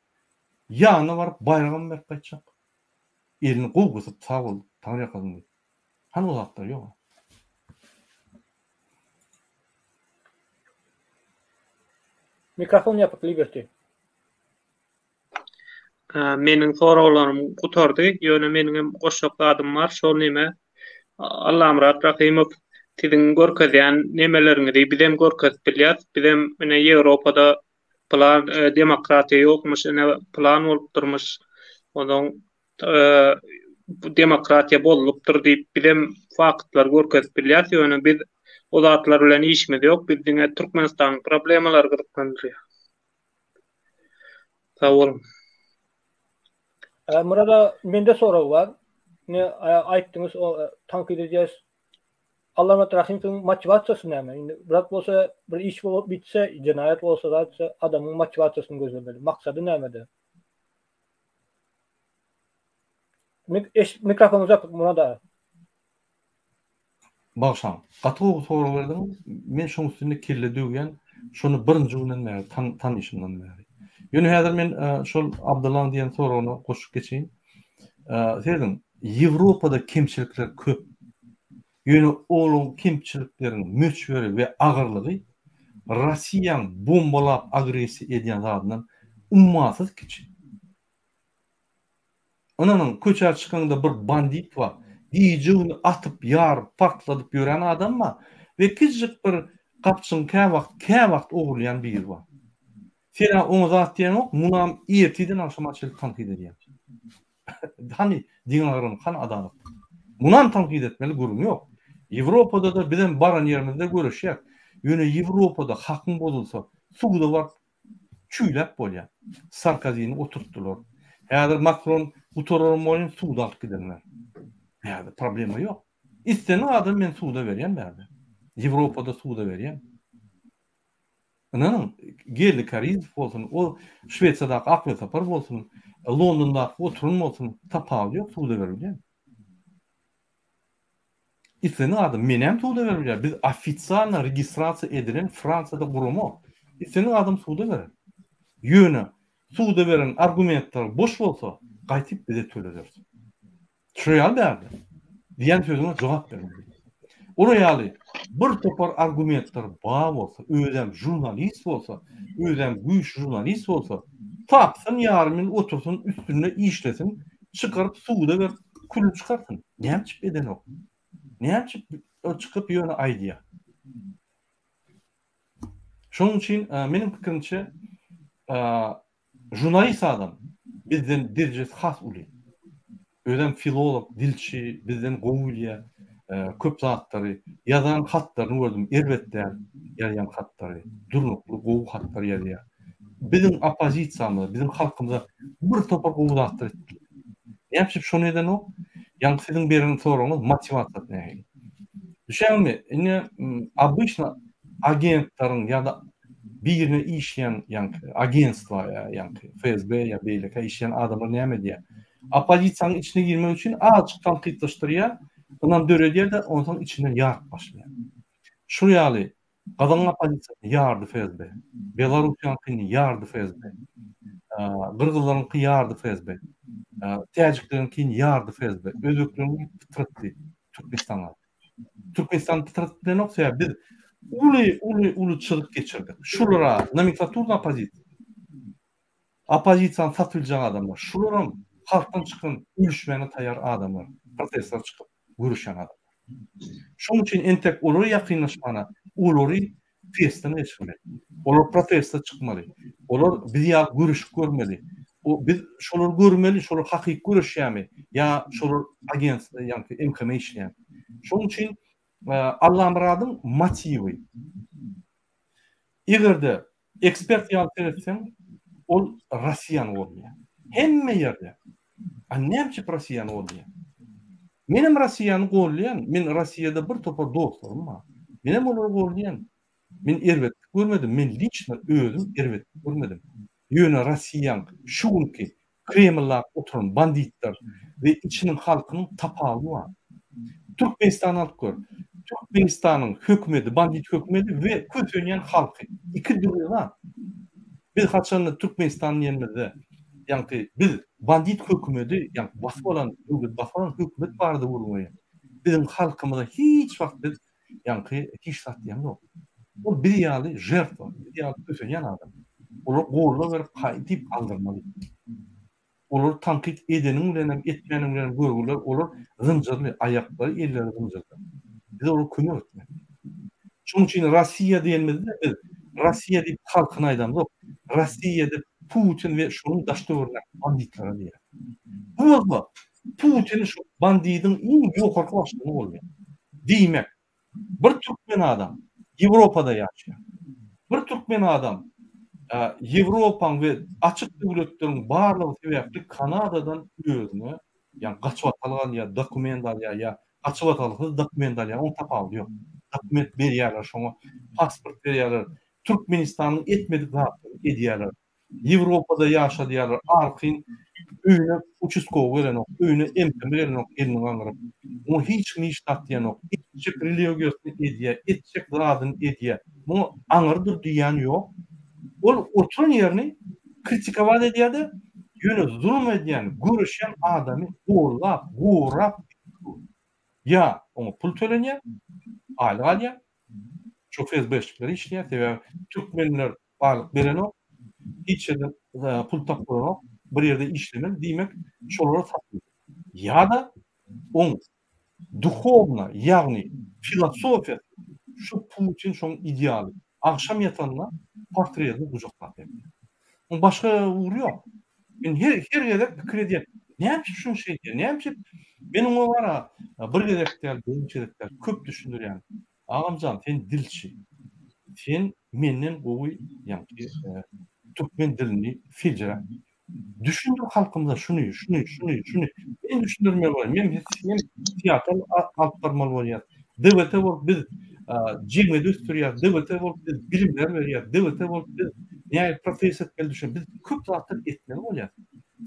ýanyna baryp baýragam berip gaýtjak. Elini gowy gysyp sag bol, taňryýalkasyn diýip. Hany o zatlar ýog-a.
Mikrofon ýapyk Liberty.
Meniň soraglarym gutardy, ýöne meniňem goşjak zadym bar, şol neme Allamyrat Rahymow siziň görkezýän nemeleriňizi bizem görkezip bilýäs, bizem ine Ýewropada Pylan demokratiýa ýokmuş, ine pylan bolupdyrmyş, onsoň bu demokratiýa bozulypdyr diýip bizem faktlar görkezip bilýäris, ýöne biz o zatlar bilen işimiz ýok, biz diňe Türkmenistanyň problemalary gyzyklandyrýar. Sag boluň.
Murada mende sorag bar. Ine aýtdyňyz o tankyt edýäs Allamyrat Rahymowyň motiwasiýasy näme? Indi biraz bolsa bir iş bolup bitse, jenaýat bolsa zat bolsa adamyň motiwasiýasyny gözlemeli. Maksady nämede? Mik eş mikrofonyňyzy ýapyk Murat aga.
Bagyşlaň. Gaty gowy sorag berdiňiz. Men şoň üstünde kelle döwýän, şony birinji günden bäri, tan tanyşymdan bäri. Ýöne häzir men şol Abdyllaň diýen soragyna goşup geçeýin. Serediň, Ýewropada kemçilikler köp. Ýöne olaň kemçilikleriň möçberi we agyrlygy Rossiýaň bombalap agressiýa edýän zadyndan ummasyz kiçi. Ynanyň, köçä çykaňda bir bandit bar, gije-güni atyp, ýaryp, partladyp ýören adam bar we kiçijik bir gapjygyň käwagt, käwagt ogurlaýan biri bar. Sen-ä oňa zat diýeňok, munam ertirden agşama çenli tankyt edýäň. Hany deňagramlyk, hany adalat? Munam tankyt etmeli gürrüň ýok. Ýewropada-da bizem baran ýerimizde göreşýäs. Ýöne Ýewropada hakyň bozulsa, suda baryp çüýläp bolýar. Sarkozini oturtdylar. Häzir Makron gutararam bolýan suda alyp giderler. Häzir problema ýok. Islendik adam men suda berýän bärde. Ýewropada suda berýän. Ynanyň, Geldi Kärizow bolsun, o Şwesiýadaky Ak Welsapar bolsun, Londondaky oturan bolsun, tapawudy ýok, suda berilýän. Islendik adam, menem suda berilýär. Biz ofisialno registrasiýa edilen Fransiýada gurama. Islendik adam suda berer. Ýöne suda beren argumentler boş bolsa, gaýtyp bize tölederis. Şu ýaly bärde. Diýen sözüňe jogap bermeli. Olar ýaly bir topar argumentler bar bolsa, özem žurnalist bolsa, özem güýçli žurnalist bolsa, tapsyn ýarym ýyl otursyn üstünde işlesin, çykaryp suda berip külüni çykarsyn. Näme üçin edenok? Näme üçin çykyp ýöne aýdýar? Şonuň üçin meniň pikirimçe Žurnalist adam bizden derejesi has uly. Özem filolog, dilçi, bizden gowy bilýär köp zatlary. Ýazan hatlaryny gördüm, erbet däl ýazýan hatlary. Durnukly, gowy hatlar ýazýar. Biziň oppozisiýamyza, biziň halkymyza bir topar gowy zatlar etdi. Näme üçin şony edenok? Ýaňky siziň beren soragyňyz motiwasiýasy nähili? Düşýäňmi? Indi obyçno agentleriň ýa-da birine işleýän ýaňky agentstwa ýa ýaňky FSB ýa beýlekä işleýän adamlar näme edýär? Oppozisiýanyň içine girmek üçin azajyk tankytlaşdyrýar, ynam döredýär-de, onsoň içinden ýaryp başlaýar. Şul ýaly gazagyň oppozisiýasyny ýardy FSB, Belarussiýanyňkyny ýardy FSB, gyrgyzlaryňky ýardy FSB, täjikleriňkini ýardy FSB, özbekleriňki pytratdy Türkmenistana. Türkmenistan pytratyp bilenok sebäbi biz uly uly uly çyzyk geçirdik. Şulara nomenklaturny oppozisiýa. Oppozisiýany satyp biljek adamlar. Şularam halkdan çykan üýşmäne taýýar adamlar. Protestler çykyp göreşýän adamlar. Şonuň üçin entek olara ýakynlaşmana, olary testden geçirmeli. Olar proteste çykmaly. Olar biz ýaly göreşip görmeli. O biz şolary görmeli, şolar hakyky göreşýärmi ýa şolar agent, ýagny MHM işleýärmi. Şonuň üçin Allamyradyň motiwi eger-de ekspert ýaly seretseň, ol Rossiýany goldaýar. Hemme ýerde. A näme üçin Rossiýany goldaýar? Menem Rossiýany goldaýan. Men Rossiýada bir topar dostlarym bar. Menem olary goldaýan. Men erbetlik görmedim. Men liçno özüm erbetlik görmedim. Ýöne Rossiýaň şu günki Kremldaky oturan banditler we içiniň halkynyň tapawudy bar. Türkmenistany alyp gör. Türkmenistanyň hökümedi, bandit hökümedi we kösenýän halky. Iki dürli zat. Biz haçanda Türkmenistan diýenimizde, ýaňky biz bandit hökümedi, ýaňky basyp alan, döwlet basyp alan hökümet barada gürrüň berýäs. Biziň halkymyza hiç wagt biz ýaňky hiç zat diýemzok. Ol biz ýaly žertwa, biz ýaly kösenýän adam. Olar gollar berip haý diýip aldyrmaly. Olary tankyt edeniň bilenem, etmäniň bilenem görgüler, olar zynjyrly, aýaklary, elleri zynjyrly. Biz olara kömek etmeli. Şonuň üçin Rossiýa diýenimizde biz Rossiýa diýip halkyny aýdamzok. Rossiýa diýip Putin we şonuň daş-töweregindäki banditlere diýýäris. Bu bolsa Putini şu bandidiň iň ýokarky başlygyny goldaýar. Diýmek, Bir türkmen adam Ýewropada ýaşaýar. Bir türkmen adam Ýewropaň we açyk döwletleriň barlygy sebäpli Kanadadan özüne ýa gaçybatalga alýar, dokument alýar ýa gaçybatalgasyz dokument alýar, oň tapawudy ýok. Dokument berýärler şoňa, pasport berýärler. Türkmenistanyň etmedik zatlaryny edýärler. Ýewropada ýaşadýarlar arkaýyn öýüne uçastkowy gelenok, öýüne MTM gelenok elini galdyryp. Muňa hiç kim hiç zat diýenok. Etjek religiýasyny edýär, etjek zadyny edýär. Muňa aňyr dur diýýän ýok. Ol oturan ýerini kritikowat edýär-de, ýöne zulum edýän, göreşýän adamy gollap, gorap Ýa oňa pul tölenýär, aýlyk alýar. Şu FSB-şnikler işleýär, sebäbi türkmenler aýlyk berenok, hiç ýerden pul tapyp bolanok, bir ýerde işlemeli, diýmek, şolara satyldy. Ýa-da oň duhowna, ýagny filosofiýasy şu Putin şoň idealy. Agşam ýatanda portretini gujaklap ýatýar. Oň başga ugry ýok. Men her her gezek pikir edýän, näme üçin şuny şeýdýär, näme üçin men oňa bara bir gezek däl, birnäçe gezek däl, köp düşündirýän. Agamjan, sen dilçi. Sen menden gowy ýaňky türkmen dilini seljerip düşündir halkymyza şuny, şuny, şuny, şuny. Men düşündirmeli bolýan. Men men teatr alyp barmaly bolýan. DWT bolup biz. jemgyýeti ösdürýäris, DWT bolup biz bilimler berýäris, DWT bolup biz nähili protest etmeli düşün, biz köp zatlar etmeli bolýar.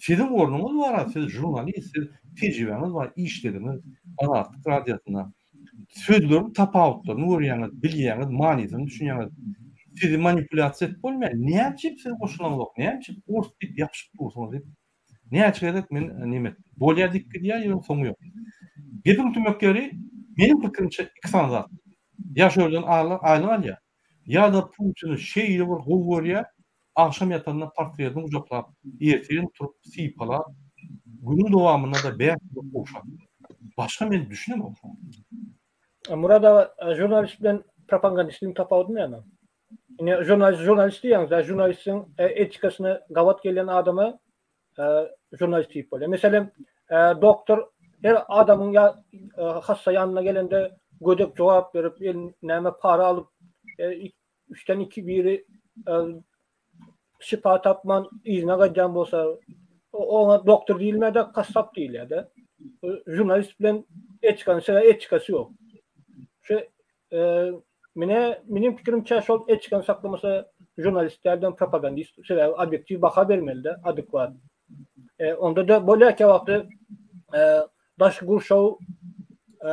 Siziň ornuňyz bar, siz žurnalist, siz tejribäňiz bar, işlediňiz Azatlyk radiosynda. Sözleriň tapawutlaryny görýäňiz, bilýäňiz, manysyny düşünýäňiz. Sizi manipulýasiýa edip bolmaýar. Näme üçin siz goşulaňzok, näme üçin ors diýip ýapyşyp dursuňyz diýip Näçe gezek men neme etdim. Bolýar diýip gidýär, ýöne soňy ýok. Gepiň tümek ýeri, meniň pikirimçe iki sany zat. Ýa şu ýerden aýlyk alýar, ýa-da Putini şeýle bir gowy görýär, agşam ýatanda portretini gujaklap, ertir turup sypalap, günüň dowamynda-da bäş gezek ogşap. Başga men düşünemok şoňa.
Murad aga, žurnalist bilen propagandistiň tapawudy näme? Ine žurnalist žurnalist diýýäňiz-dä, žurnalistiň etikasyna gabat gelýän adama žurnalist diýip bolýar. Meselem, doktor her adamyň ýa hassa ýanyna gelende gödek jogap berip, el näme para alyp, üçden iki biri şypa tapman yzyna gaýdýan bolsa, oňa doktor diýilmär-de, gassap diýilýär-de. Žurnalist bilen etikanyň sebäbi etikasy ýok. Şu Mine, meniň pikirimçe şol etikany saklamasa žurnalist dälden propagandist, sebäbi obýektiw baha bermelide, adekwat. E, onda-da bolýar käwagtda e, daş gurşaw e,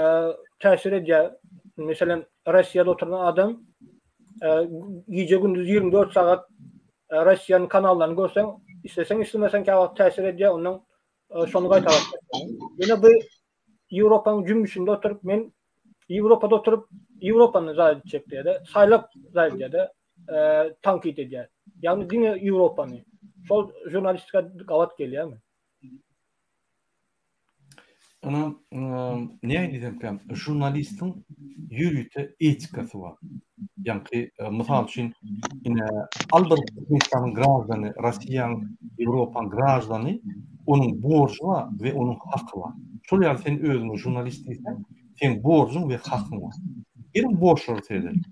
täsir edýär. Meselem, Russiýada oturan adam e, gije gündüz 24 sagat e, Russiýanyň kanallaryny görseň, isleseň islemeseň käwagt täsir edýär, ondan e, şony gaýtalap. Ýöne bu Ýewropanyň jümmüşinde oturyp men Ýewropada oturyp Ýewropany zaýa etjek diýýär-de, saýlap zaýa edýär-de, tankyt edýär. Ýagny diňe Ýewropany. Şol žurnalistika gabat gelýärmi?
Ynha, näme diýsemkäm, žurnalistiň ýörite etikasy bar. Ýaňky, mysal üçin, ine, al bir Türkmenistanyň graždany, Russiýanyň, Ýewropanyň graždany, onuň borjy bar we onuň haky bar. Şol ýaly sen özüňe žurnalist diýseň, seň borjuň we hakyň bar. Geliň borçlara seredeliň.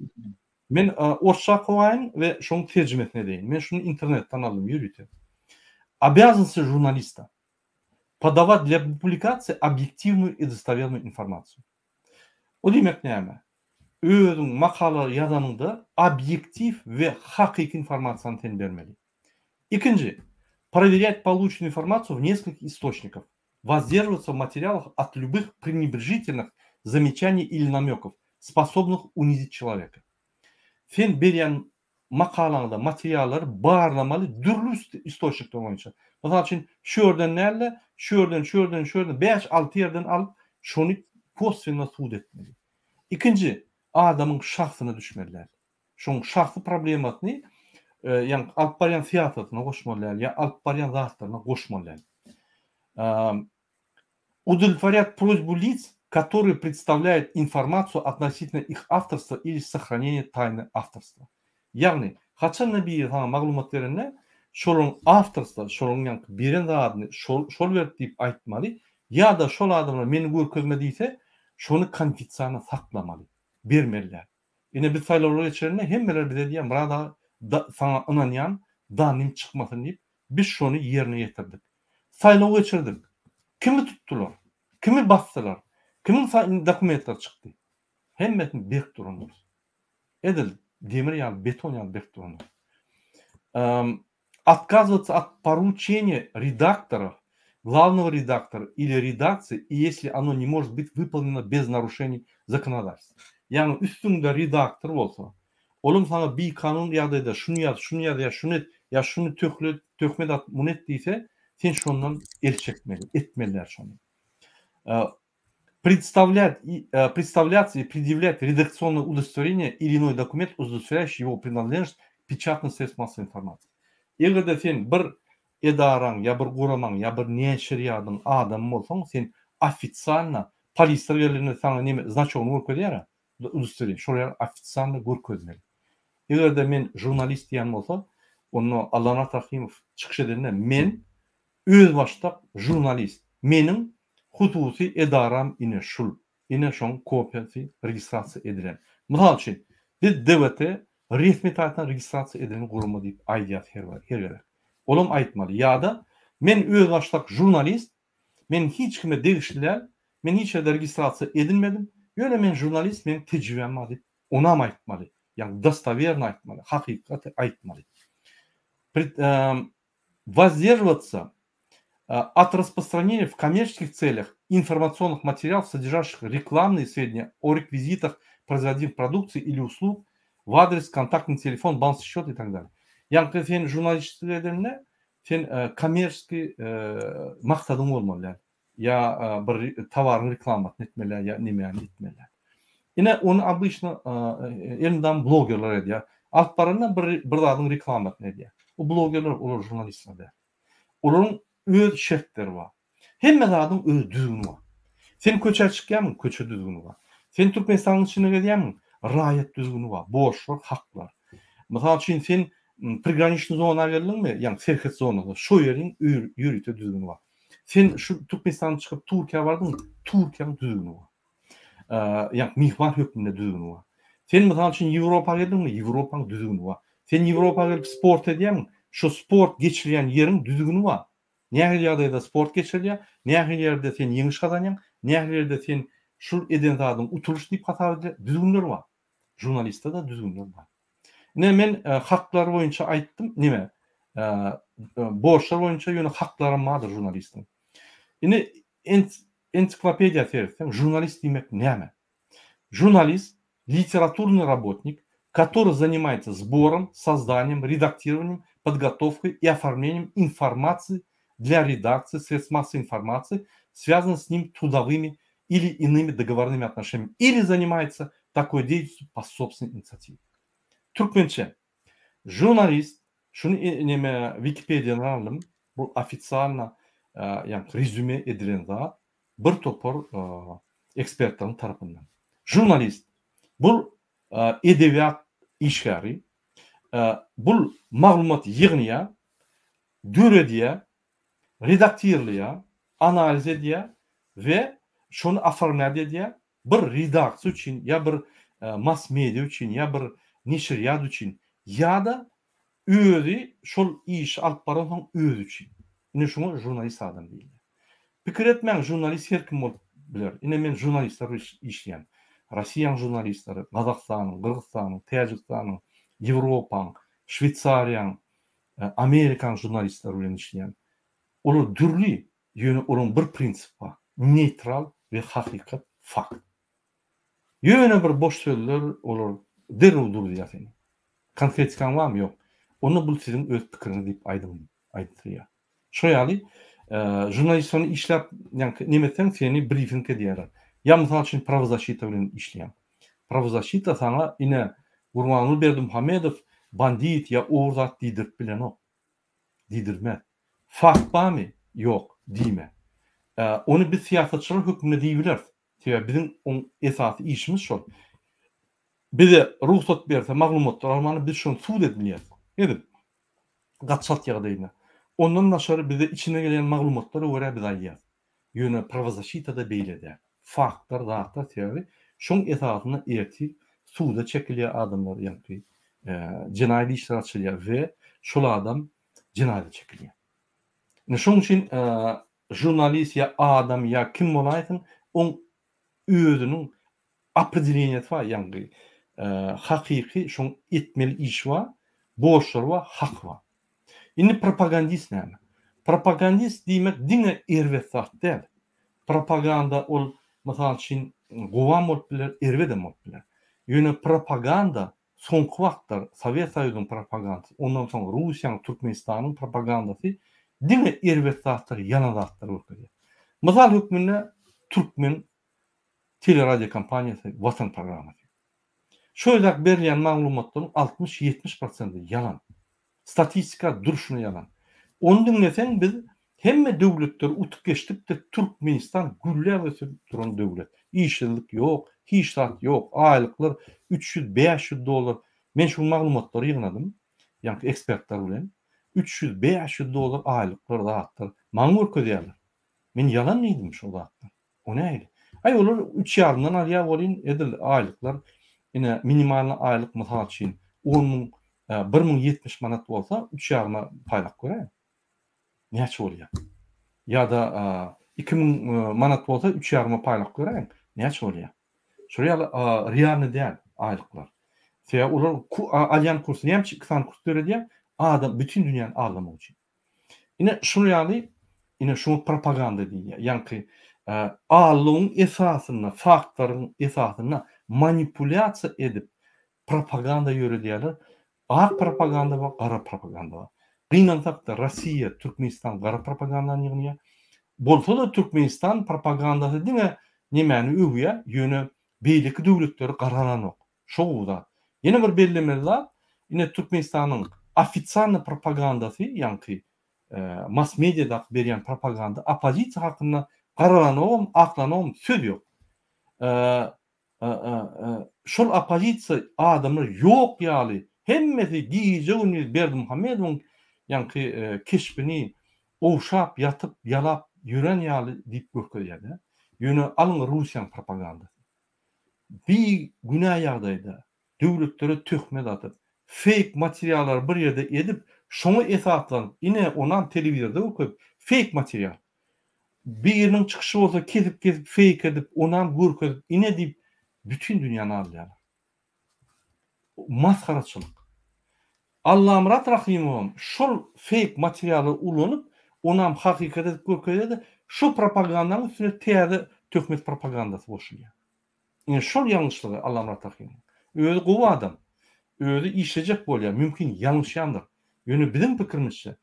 Men orsça okaýyn we şonuň terjimesini edeýin. Men şuny internetden aldym ýörite. Обязанности журналиста. Подавать для публикации объективную и достоверную информацию. O diýmek näme? Özüň makala ýazanyňda obýektiw we hakyky informasiýany sen bermeli. Ikinji, prowerýat полученную информацию в нескольких источниках, воздерживаться в материалах от любых пренебрежительных замечаний или намеков, способных унизить человека. Sen berýän makalaňda materiallary barlamaly dürli istoçnikler boýunça. Mysal üçin, şu ýerden däl-de, şu ýerden, şu ýerden, şu ýerden, bäş-alty ýerden alyp, şony koswenno sud etmeli. Ikinji, adamyň şahsyna düşmeli däl. Şoň şahsy problemasyny ýa alyp barýan syýasatyna goşmaly däl, ýa alyp barýan zatlaryna goşmaly däl. Удовлетворять просьбу лиц, которые представляют информацию относительно их авторства или сохранения тайны авторства. Ýagny, haçanda biri saňa maglumat berende, şolaryň awtorstva, şolaryň ýaňky beren zadyny şol şol berdi diýip aýtmaly, ýa-da şol adamlar meni görkezme diýse, şony konfidensialno saklamaly, bermeli däl. Ine biz saýlawlar geçirende hemmeler bize diýýär, Myrat aga da saňa ynanýan, danym çykmasyn diýip, biz şony ýerine ýetirdik. Saýlaw geçirdik. Kimi tutdular? Kimi basdylar? Kimiň dokumentleri çykdy? Hemmesini berk durandyrys. Edil demir ýaly, beton ýaly berk durandyr. Otkazywatsya ot poruçeniýa redaktorov, glawnogo redaktora ili redaksiýa, ýesli ono ne может byt wypolneno bez narušeniý zakonodawstwa. Ýagny üstüňde redaktor bolsa, olam saňa bikanun ýagdaýda şuny ýaz, şuny ýaz ýa şuny et, ýa şuny töhlet, töhmet at, muny et diýse, sen şondan el çekmeli, etmeli däl şony. Представлять, представляться и предъявлять редакционное удостоверение или иной документ, удостоверяющий его принадлежность к печатным средствам массовой информации. Eger-de sen bir edaraň ýa bir guramaň ýa bir neşirýadyň adamy bolsaň, sen ofitsialno polisler gelende saňa neme znaçogyny görkezýär-ä, udostoreniýe, şol ýaly ofitsialno görkezmeli. Eger-de men žurnalist diýen bolsa, onda Allanat Rahymow çykyş edende men Özbaşdak žurnalist. Meniň hususy edaram ine şul. Ine şoň kopiýasy registrasiýa edilen. Mysal üçin, biz DWT resmi taýdan registrasiýa edilen gurama diýip aýdýas her her gezek. Olam aýtmaly. Ýa-da men özbaşdak žurnalist, men hiç kime degişli däl, men hiç ýerde registrasiýa edilmedim, ýöne men žurnalist, meniň tejribäm bar diýip. Onam aýtmaly. Ýagny dostowerno aýtmaly, hakykaty aýtmaly. Воздерживаться от распространения в коммерческих целях информационных материалов, содержащих рекламные сведения о реквизитах производимых продукции или услуг в адрес, контактный телефон, банковский счет и так далее. Ýaňky sen žurnalistlik edende sen kommerçeskiý maksadyň bolmaly däl. Ýa bir towaryň reklamasyny etmeli ýa nemäni etmeli. Ine ony obyçno elmydam blogerler edýär. Alyp baranda bir bir zadyň reklamasyny edýär. O blogerler olar žurnalistler däl. Olaryň öz şertleri bar. Hemme zadyň öz düzgüni bar. Sen köçä çykýarmyň, köçe düzgüni bar. Sen Türkmenistanyň içinde gezýärmiň, raýat düzgüni bar, borçlar, haklar. Mysal üçin sen prigraniçnyý zona geldiňmi, ýagny serhet zonasyna, şo ýeriň ýörite düzgüni bar. Sen şu Türkmenistandan çykyp Türkiýä bardyňmy, Türkiýäň düzgüni bar. Ýagny myhman hökmünde düzgüni bar. Sen mysal üçin Ýewropa geldiňmi, Ýewropaň düzgüni bar. Sen Ýewropa gelip sport edýäňmi, şo sport geçirýän ýeriň düzgüni bar. Nähili ýagdaýda sport geçirilýär, nähili ýerde sen ýeňiş gazanýaň, nähili ýerde sen şul eden zadyň utulyş diýip hasap edilýär, düzgünler bar. Žurnalistde-de düzgünler bar. Ine men haklar boýunça aýtdym, neme, borçlar boýunça ýöne haklaram bardyr žurnalistiň. Indi ensiklopediýa seretseň, žurnalist diýmek näme? Žurnalist, literaturnyý rabotnik, который занимается сбором, созданием, редактированием, подготовкой и оформлением информации для редакции средств массовой информации, связанных с ним трудовыми или иными договорными отношениями, или занимается такой деятельностью по собственной инициативе. Türkmençe, žurnalist, şuny neme Wikipediýadan aldym, bu ofitsialno ýagny rezýume edilen zat, bir topar ekspertleriň tarapyndan. Žurnalist, bul edebiýat işgäri, bul maglumat ýygnaýar, döredýär, redaktirleýär, analiz edýär we şony oformlýat edýär bir redaksiýa üçin ýa bir mass media üçin ýa bir neşirýat üçin ýa-da özi şol işi alyp baransoň özi üçin. Ine şuňa žurnalist adam diýilýär. Pikir etmäň žurnalist her kim bolup biler. Ine men žurnalistler bilen işleýän. Rossiýanyň žurnalistleri, Gazagystanyň, Gyrgyzystanyň, Täjigistanyň, Ýewropaň, Şweýsariýaň, Amerikanyň žurnalistleri bilen işleýän. Olar dürli, ýöne olaryň bir prinsipi bar, neýtral we hakykat, fakt. Ýöne bir boş sözler olar derrew duruzýar seni. Konkretikaň barmy? Ýok. Onda bul siziň öz pikiriňiz diýip aýdyň, aýtdyrýar. Şo ýaly žurnalist ony işläp, ýaňky neme etseň seni brifing edýärler. Ýa mysal üçin prawozasşita bilen işleýäň. Prawozasşita saňa ine Gurbanguly Berdimuhamedow bandit ýa ogry zat diýdirip bilenok. Diýdirmez. Fakt barmy? Ýok. Diýme. Ony biz syýasatçylar hökmünde diýibileris. Sebäbi biziň oň esasy işimiz şol. Bize rugsat berse maglumatlar almana biz şony sud edilýäs. Edil. Gaty çalt ýagdaýynda. Ondan daşary bize içine gelýän maglumatlara görä biz aýdýas. Ýöne prawozaşitada beýle däl. Faktlar, zatlar sebäbi şoň esasynda ertir suda çekilýär adamlar ýaňky jenaýat işleri açylýar we şol adam jenaýata çekilýär. Ine şoň üçin žurnalist ýa adam ýa kim bolaýsyn oň özüniň opredeleniýasy bar ýaňky hakyky şoň etmeli işi bar, borçlary bar, haky bar. Indi propagandist näme? Propagandist diýmek diňe erbet zat däl. Propaganda ol mysal üçin gowam bolup biler, erbedem bolup biler. Ýöne propaganda soňky wagtlar Sowet Soýuzynyň propagandasy, ondan soň Russiýanyň, Türkmenistanyň propagandasy diňe erbet zatlary, ýalan zatlary görkezýär. Mysal hökmünde türkmen teleradiokompaniýasy Watan programmasy. Şu ýerdäki berilýän maglumatlaryň 60-70 prosenti ýalan. Statistika durşuna ýalan. Ony diňleseň biz hemme döwletleri utup geçdik-de Türkmenistan gülläp ösüp duran döwlet. Işsizlik ýok, hiç zat ýok, aýlyklar 300, 500 dollar. Men şu maglumatlary ýygnadym, ýaňky ekspertler bilen. 300, 500 dollar aýlyklar zatlar. Maňa görkezýärler. Men ýalan diýdim şol zatlar. O nähili? Aý olar üç ýarymdan alýar welin edil aýlyklar ine minimalny aýlyk mysal üçin on müň 1070 manat bolsa üç ýaryma paýlap göräýiň. Näçe bolýar? Ýa-da 2000 manat bolsa üç ýaryma paýlap göräýiň. Näçe bolýar? Şol ýaly realny däl. aýlyklar. Sebäbi olar alýan kursy näme üçin iki sany kurs döredýär? Adam bütin dünýäni aldamak üçin. Ine şuny ýaly ine şuňa propaganda diýilýär. Ýaňky aldawyň esasynda, faktlaryň esasynda manipulýasiýa edip propaganda ýöredýärler. Ak propaganda bar, gara propaganda bar. Gynansakda Rossiýa, Türkmenistan gara propagandany ýygnaýar. Bolsa-da Türkmenistan propagandasy diňe nemäni öwýär, ýöne beýleki döwletleri garalanok. Şo gowy zat. Ýene bir bellemeli zat, ine Türkmenistanyň ofitsialnyý propagandasy, ýaňky mass mediadaky berýän propaganda oppozisiýa hakynda garalanogam, aklanogam söz ýok. Şol oppozisiýa adamlar ýok ýaly, hemmesi gije-gündiz Berdimuhamedowyň ýaňky keşbini ogşap ýatyp, ýalap ýören ýaly diýip görkezýär-de. Ýöne alyň Russiýanyň propagandasy. Bigünä ýagdaýda döwletlere töhmet atyp, feýk materiallary bir ýerde edip, şoňa esaslanyp, ine, onam telewizorda görkezip, feýk material. Biriniň çykyşy bolsa kesip-kesip feýk edip, onam görkezip, ine diýip, bütin dünýäni aldaýarlar. Masgaraçylyk. Allamyrat Rahymowam şol feýk materiallary ulanyp, onam hakykat edip görkezýär-de, şo propagandanyň üstüne täze töhmet propagandasy goşulýar. Ine şol ýalňyşlygy Allamyrat Rahymowyň. Özi gowy adam. Özi işlejek bolýar, mümkin ýalňyşýandyr. Ýöne biziň pikirimizçe,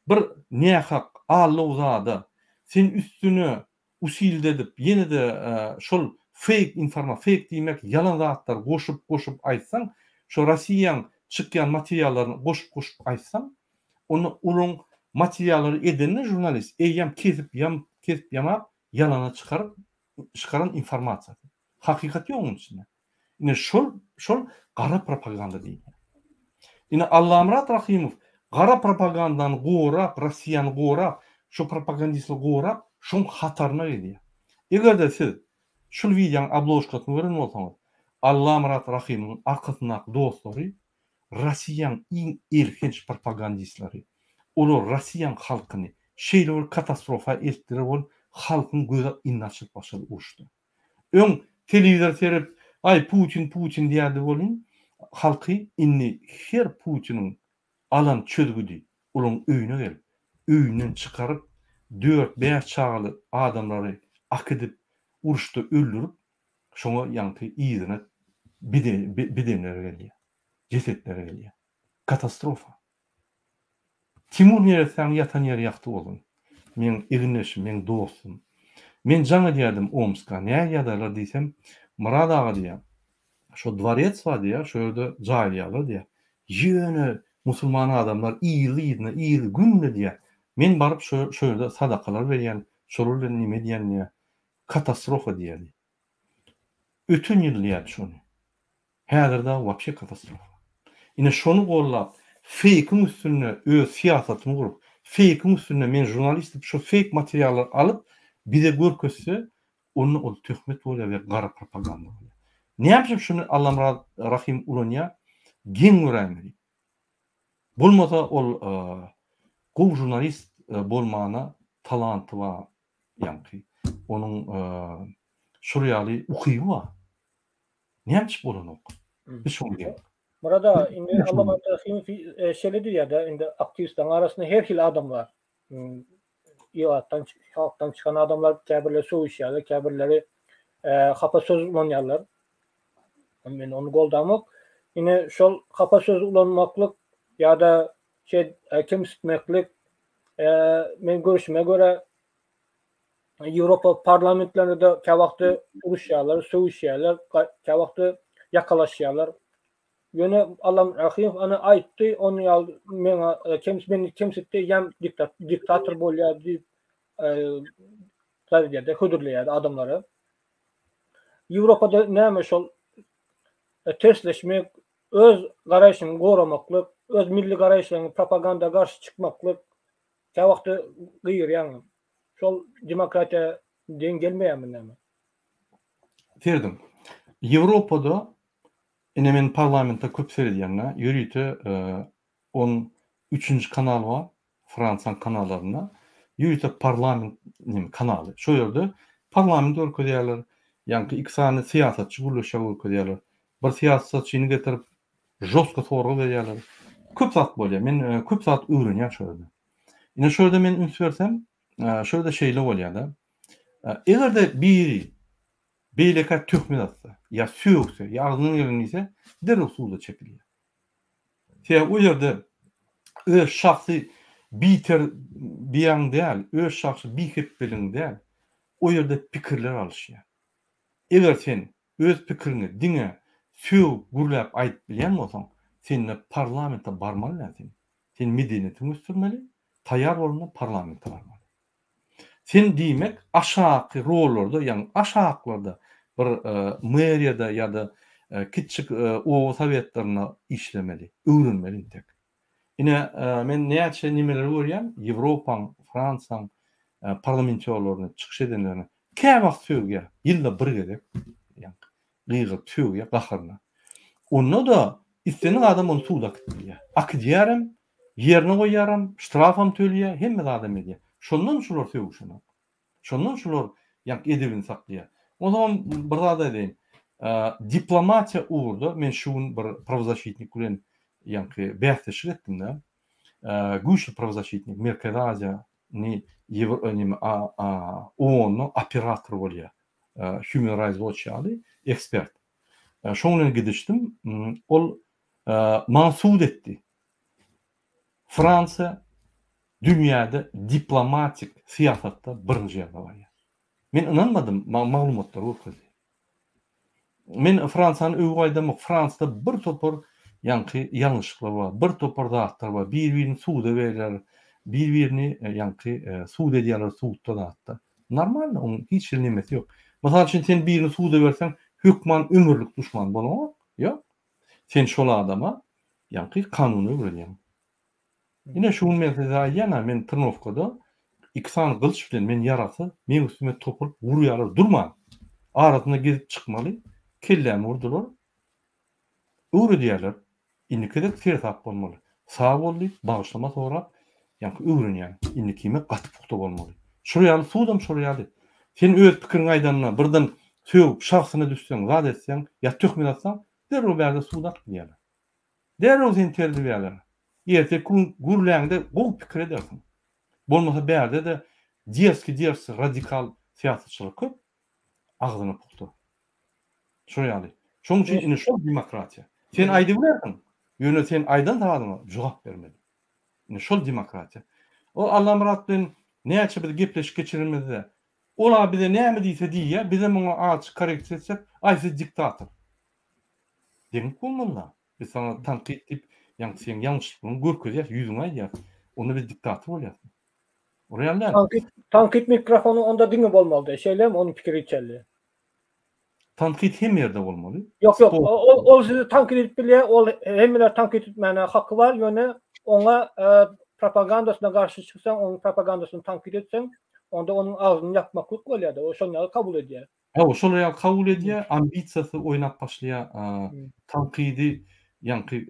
bir nähak, allow zada sen üstüne usildedip ýene-de şol feýk informa feýk diýmek ýalan zatlary goşup goşup aýtsaň şo Rossiýaň çykýan materiallaryny goşup goşup aýtsaň onda olaň materiallary edende žurnalist eýýäm kesip ýam kesip ýamap ýalana çykaryp çykaran informasiýasy hakykat ýok onuň içinde. Ine şol şol gara propaganda diýilýär. Ine Allamyrat Rahymow gara propagandany gorap, Rossiýany gorap, şo propagandistleri gorap, şoň hataryna gelýär. Eger-de siz şul wideoň obložkasyny gören bolsaňyz, Allamyrat Rahymowyň arkasyndaky dostlary Rossiýaň iň elhenç propagandistleri. Olar Rossiýaň halkyny şeýle bir katastrofa eltdiler ol halkyň gözi indi açylyp başlady uruşda. Öň telewizor seret aý Putin Putin diýerdi welin halky indi her Putiniň alan çözgüdi olaň öýüne gelip öýünden çykaryp dört bäş çagaly adamlary akidip uruşda öldürip şoňa ýaňky yzyna bedenleri gelýär jesetleri gelýär katastrofa. Timur neressäň ýatan ýeri ýagty bolsun. Meň egindeşim, meň dostum. Men jaň edýärdim Omska, nähili ýagdaýlar diýsem, Myrat aga diýýär, şo dworec bar diýýär, şo ýerde jaýlaýarlar diýýär. Ýöne musulman adamlar yzly-yzyna, yzly günde diýýär. Men baryp şo şo ýerde sadakalar berýän, şolar bilen neme edýän diýýär. Katastrofa diýýär diýýär. Öten ýyl diýýärdi şony. Häzir dagy wapşe katastrofa. Ine şony gollap, feýkiň üstünde öz syýasatyny gurup, feýkiň üstünde men žurnalist diýip şo feýk materiallary alyp bize görkezse, onda ol töhmet bolýar we gara propaganda bolýar. Näme üçin şuny Allamyrat Rahym ulanýar? Geň göräýmeli. Bolmasa ol gowy žurnalist bolmana talanty bar ýaňky. Onuň şol ýaly ukyby bar. Näme üçin bolanok? Biz şoňa geň.
Myrat aga, indi Allamyrat Rahymow şeýle diýýär-de, indi aktiwistleriň arasynda her hili adam bar. Ilatdan, halkdan çykan adamlar käbirleri sögüşýärler, käbirleri hapa söz ulanýarlar. Men ony goldamok. Indi şol hapa söz ulanmaklyk ýa-da şey kemsitmeklik men görüşime görä Ýewropa parlamentlerinde-de käwagty uruşýarlar, sögüşýärler, käwagty ýakalaşýarlar. Ýöne Allam Rahymow ana aýtdy, ony ýaly meňa e, kems meni kemsitdi, ýam diktat diktator bolýar diýip e, zat hödürleýär adamlara. Ýewropada näme şol e, tersleşmek, öz garaýşyňy goramaklyk, öz milli garaýyşlaryňy propaganda garşy çykmaklyk käwagty gygyrýaň. Şol demokratiýa deň gelmeýärmi näme?
Serediň. Ýewropada ine men parlamentde köp seredýän-de, ýörite on üçünji kanal bar, Fransiýanyň kanallarynda ýörite parlament neme kanaly. Şo ýerde parlament görkezýärler, ýaňky iki sany syýasatçy gürleşýär görkezýärler. Bir syýasatçyny getirip žostka sorag berýärler. Köp zat bolýar. Men köp zat öwrenýän şo ýerde. Ine şo ýerde men üns bersem, şo ýerde şeýle bolýar-da. Eger-de biri beýlekä töhmet atsa, ýa sögse, ýa agzyndan geleni diýse, derrew suda çekilýär. Sebäbi o ýerde öz şahsy biter biýaň däl, öz şahsy bihepbeligiň däl, o ýerde pikirler alyşýar. Eger sen öz pikiriňi diňe sögüp, gürläp aýdyp bilýän bolsaň, sende parlamente barmaly däl sen. Sen medeniýetiňi ösdürmeli, taýýar bolanda parlamente barmaly. Sen diýmek aşaky rollarda, ýagny aşaklarda bir meriýada ýa-da kiçjik oba sowetlerinde işlemeli, öwrenmeli intek. Ine, men näçe nimeleri görýän, Ýewropaň, Fransiýaň parlamentýorlaryny, çykyş edenlerini käwagt sögýär, ýylda bir gezek, ýagny gygyryp sögýär gaharyna. Onda-da islendik adam ony suda äkidip bilýär. Äkidýärem, Ýerine goýýaram, ştrafam töleýär, hemme zadam edýär. Şondan şular sögüşenok. Şondan şular ýaňky edebini saklaýar. Onsoňam bir zat aýdaýyn. Diplomatiýa ugurda men şu gün bir prawozasşitnik bilen ýaňky bäsleşik etdim-de. Güýçli prawozasşitnik Merkezi Aziýany neme OON-da operator bolýar. Human Rights Watch ýaly ekspert. Şoň bilen gidişdim. Ol maňa subut etdi. Fransiýa dünýäde diplomatik syýasatda birinji ýerde barýar. Men ynanmadym, maňa maglumatlar görkezdi. Men Fransiýany öwüp aýdamok, Fransiýada bir topar ýaňky ýalňyşlyklar bar, bir topar zatlar bar, bir-birini suda berýärler, bir-birini ýaňky sud edýärler sudda zatda. Normalno, onuň hiç hili nemesi ýok. Mysal üçin sen birini suda berseň, hökman ömürlik duşman bolaňok, ýok. Sen şol adama ýaňky kanuny öwredýäň. Ine şu gün men size aýdýan-a, men trnowkada iki sany gylyç bilen men ýaragsyz, meň üstüme topulyp urýarlar durman. Arasynda gezip çykmaly, kelläme urdular. Öwredýärler. Indiki gezek seresap bolmaly. Sag bol diýip, bagyşlama sorap, ýaňky öwrenýäň. Indikime gaty pugta bolmaly. Şol ýaly sudam şol ýaly. Sen öz pikiriňi aýdanda birden sögüp, şahsyna düşseň, zat etseň, ýa töhmet atsaň, derrew bärde suda atyp gidýärler. Derrew seni terbiýeläýärler. Erteki gün gürläňde gowy pikir edersiň. Bolmasa bärde-de derski-derski radikal syýasatçylar köp. Agzyna pugta. Şol ýaly. Şonuň üçin ine şol demokratiýa. Sen aýdybilersiň, ýöne sen aýdan zadyňa jogap bermeli. Ine şol demokratiýa. O Allamyrat bilen näçe biz gepleşik geçirenimizde, ol-a bize näme diýse diýýär, bizem oňa azajyk korreksiýa etsek, aý siz diktator. Deňlik bolmaly-da. Biz saňa tankyt diýip, ýaňky seň ýalňyşlyklaryňy görkezýäs, ýüzüňe aýdýas. Onda biz diktator bolýas. Ol ýaly däl.
Tankyt, tankyt mikrofony onda diňe bolmalydy. Şeýlemi onuň pikiri içerli.
Tankyt hemme ýerde bolmaly.
Ýok, ýok. Ol, ol sizi tankyt edip bilýär. Ol hemmeler tankyt etmäne haky bar, ýöne oňa e, propagandasyna garşy çyksaň, onuň propagandasyny tankyt etseň, onda onuň agzyny ýapmaklyk bolýar-da. O şol ýaly kabul edýär.
Hawa, şol ýaly kabul edýär, ambisiýasy oýnap başlaýar, tankydy, ýaňky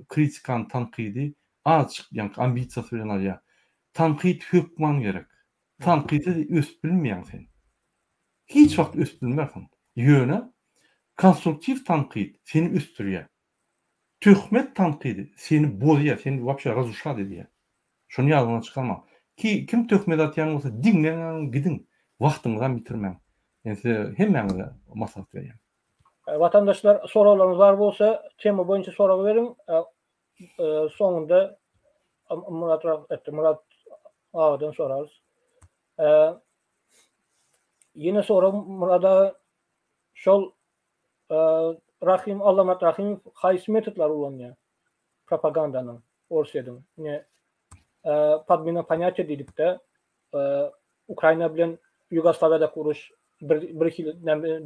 kritikany tankydy azajyk ýaňky ambisiýasy bilen alýar. Tankyt hökman gerek. Tankytsyz ösüp bilmeýäň sen. Hiç wagt ösüp bilmersiň. Ýöne konstruktiw tankyt seni ösdürýär. Töhmet tankydy seni bozýar, seni wapşe razuşat edýär. Şony ýadyňdan çykarmaň. Ki kim töhmet atýan bolsa diňlemäň gidiň. Wagtyňyzam ýitirmäň. Men size hemmäňize maslahat berýän.
Watandaşlar soraglaryňyz bar bolsa tema boýunça sorag beriň. Soňunda Murat Murat agadan sorarys. Ýene sorag Murat aga şol Rahim Allamat Rahimow haýsy metodlary ulanýar propagandanyň Orsýetiň? Ine podmena ponýatiýa diýdikde Ukraina bilen Ýugoslawiýadaky uruş bir bir hili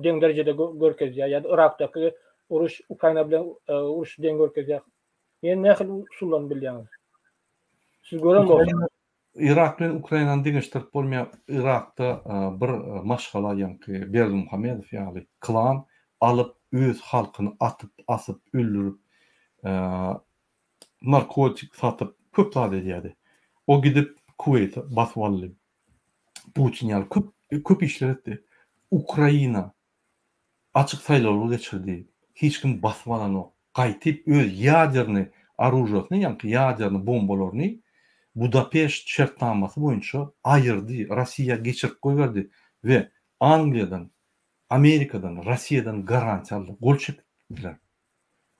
deň derejede görkezýär ýa-da Yrakdaky uruş Ukraina bilen uruşy deň görkezýär. Ýene nähili usullaryny bilýäňiz? Siz gören bolsaňyz.
Yrak bilen Ukrainany deňeşdirip bolmaýar. Yrakda bir maşgala ýaňky Berdimuhamedow ýaly klan alyp öz halkyny atyp, asyp, öldürip, narkotik satyp köp zat edýärdi. O gidip Kuweýti basyp aldy. Putin ýaly köp köp işler etdi. Ukraina açyk saýlawlar geçirdi. Hiç kim basyp alanok. Gaýtyp öz ýadernyý oružasyny, ýaňky ýadernyý bombalaryny Budapeşt şertnamasy boýunça aýyrdy, Rossiýa geçirip goýberdi we Angliýadan, Amerikadan, Rossiýadan garantiýa aldy, gol çekdiler.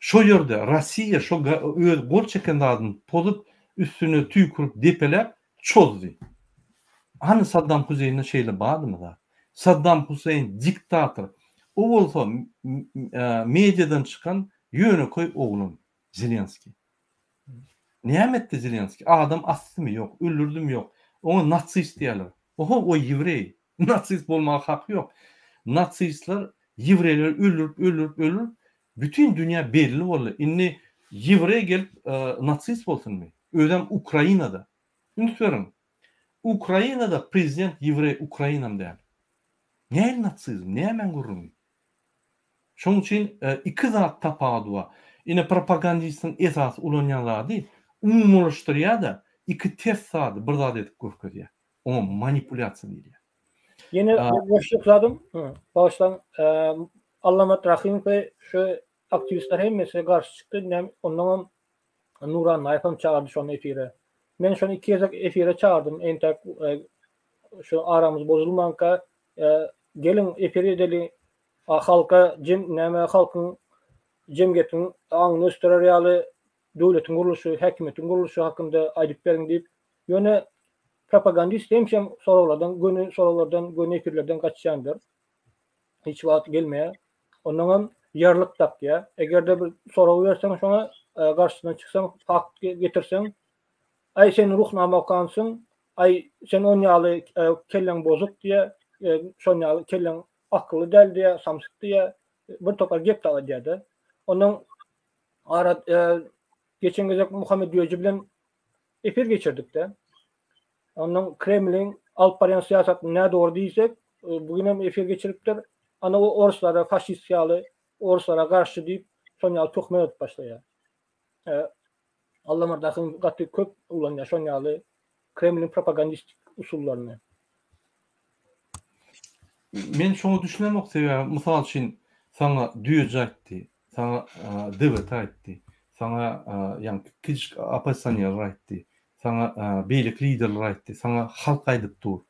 Şo ýerde Rossiýa şo öz gol çeken zadyny pozup, üstüne tüýkürip, depeläp çozdy. Hany Saddam Huseýinde şeýle bardymy zat? Saddam Huseýn diktator. O bolsa mediadan çykan ýönekeý oglan Zelenskiý. Näme etdi Zelenskiý? Adam asdymy? Ýok. Öldürdimi? Ýok. Oňa nasist diýýärler. Oho, o ýewreý. Nasist bolmaga haky ýok. Nasistler ýewreýleri öldürip, öldürip, öldürip, bütin dünýä belli boldy. Indi ýewreý gelip nasist bolsunmy? Özem Ukrainada. Üns beriň. Ukrainada prezident ýewreý Ukrainam däl. Nähili natsizm? Nämäň gürrüňi? Şonuň üçin iki zat tapawudy bar. Ine propagandistiň esasy ulanýan zady umumylaşdyrýar-da, iki ters zady bir zat edip görkezýär. Oňa manipulýasiýa diýilýär.
Ýene bir goşjak zadym, bagyşlaň, Allamat Rahymowy şu aktiwistler hemmesi garşy çykdy. Onnoňam Nury Annaýew hem çagyrdy şony efire. Men şony iki gezek efire çagyrdym. Entek şu aramyz bozulmanka geliň efir edeli halka jem näme halkyň jemgyýetiň aňyny ösdürer ýaly döwletiň gurluşy, häkimiýetiň gurluşy hakynda aýdyp beriň diýip. Ýöne propagandist hemişem soraglardan, göni soraglardan, göni efirlerden gaçýandyr. Hiç wagt gelmeýär. Onnoňam ýarlyk dakýar. Eger-de bir sorag berseň şoňa garşysyna çyksaň, fakt getirseň, aý sen ruhnama okansyň, aý sen on ýaly kelläň bozuk diýýär, şon ýaly kelläň akylly däl diýýär, samsyk diýýär. Bir topar gep aýdýar-da. Onnoň ara geçen gezek Muhammet Düýeji bilen efir geçirdik-de. Ondan Kremliň alyp barýan syýasatyny nädogry diýsek, bu gün hem efir geçiripdir. Ana o orslara faşist ýaly, orslara garşy diýip, şon ýaly töhmet atyp başlaýar. Allamyrat gaty köp ulanýar şon ýaly Kremliň propagandistik usullaryny.
Men şoňa düşünemok sebäbi mysal üçin saňa düýeji aýtdy, saňa DWT aýtdy, saňa ýaňky kiçijik oppozisionerler aýtdy, saňa beýleki liderler aýtdy, saňa halk aýdyp dur.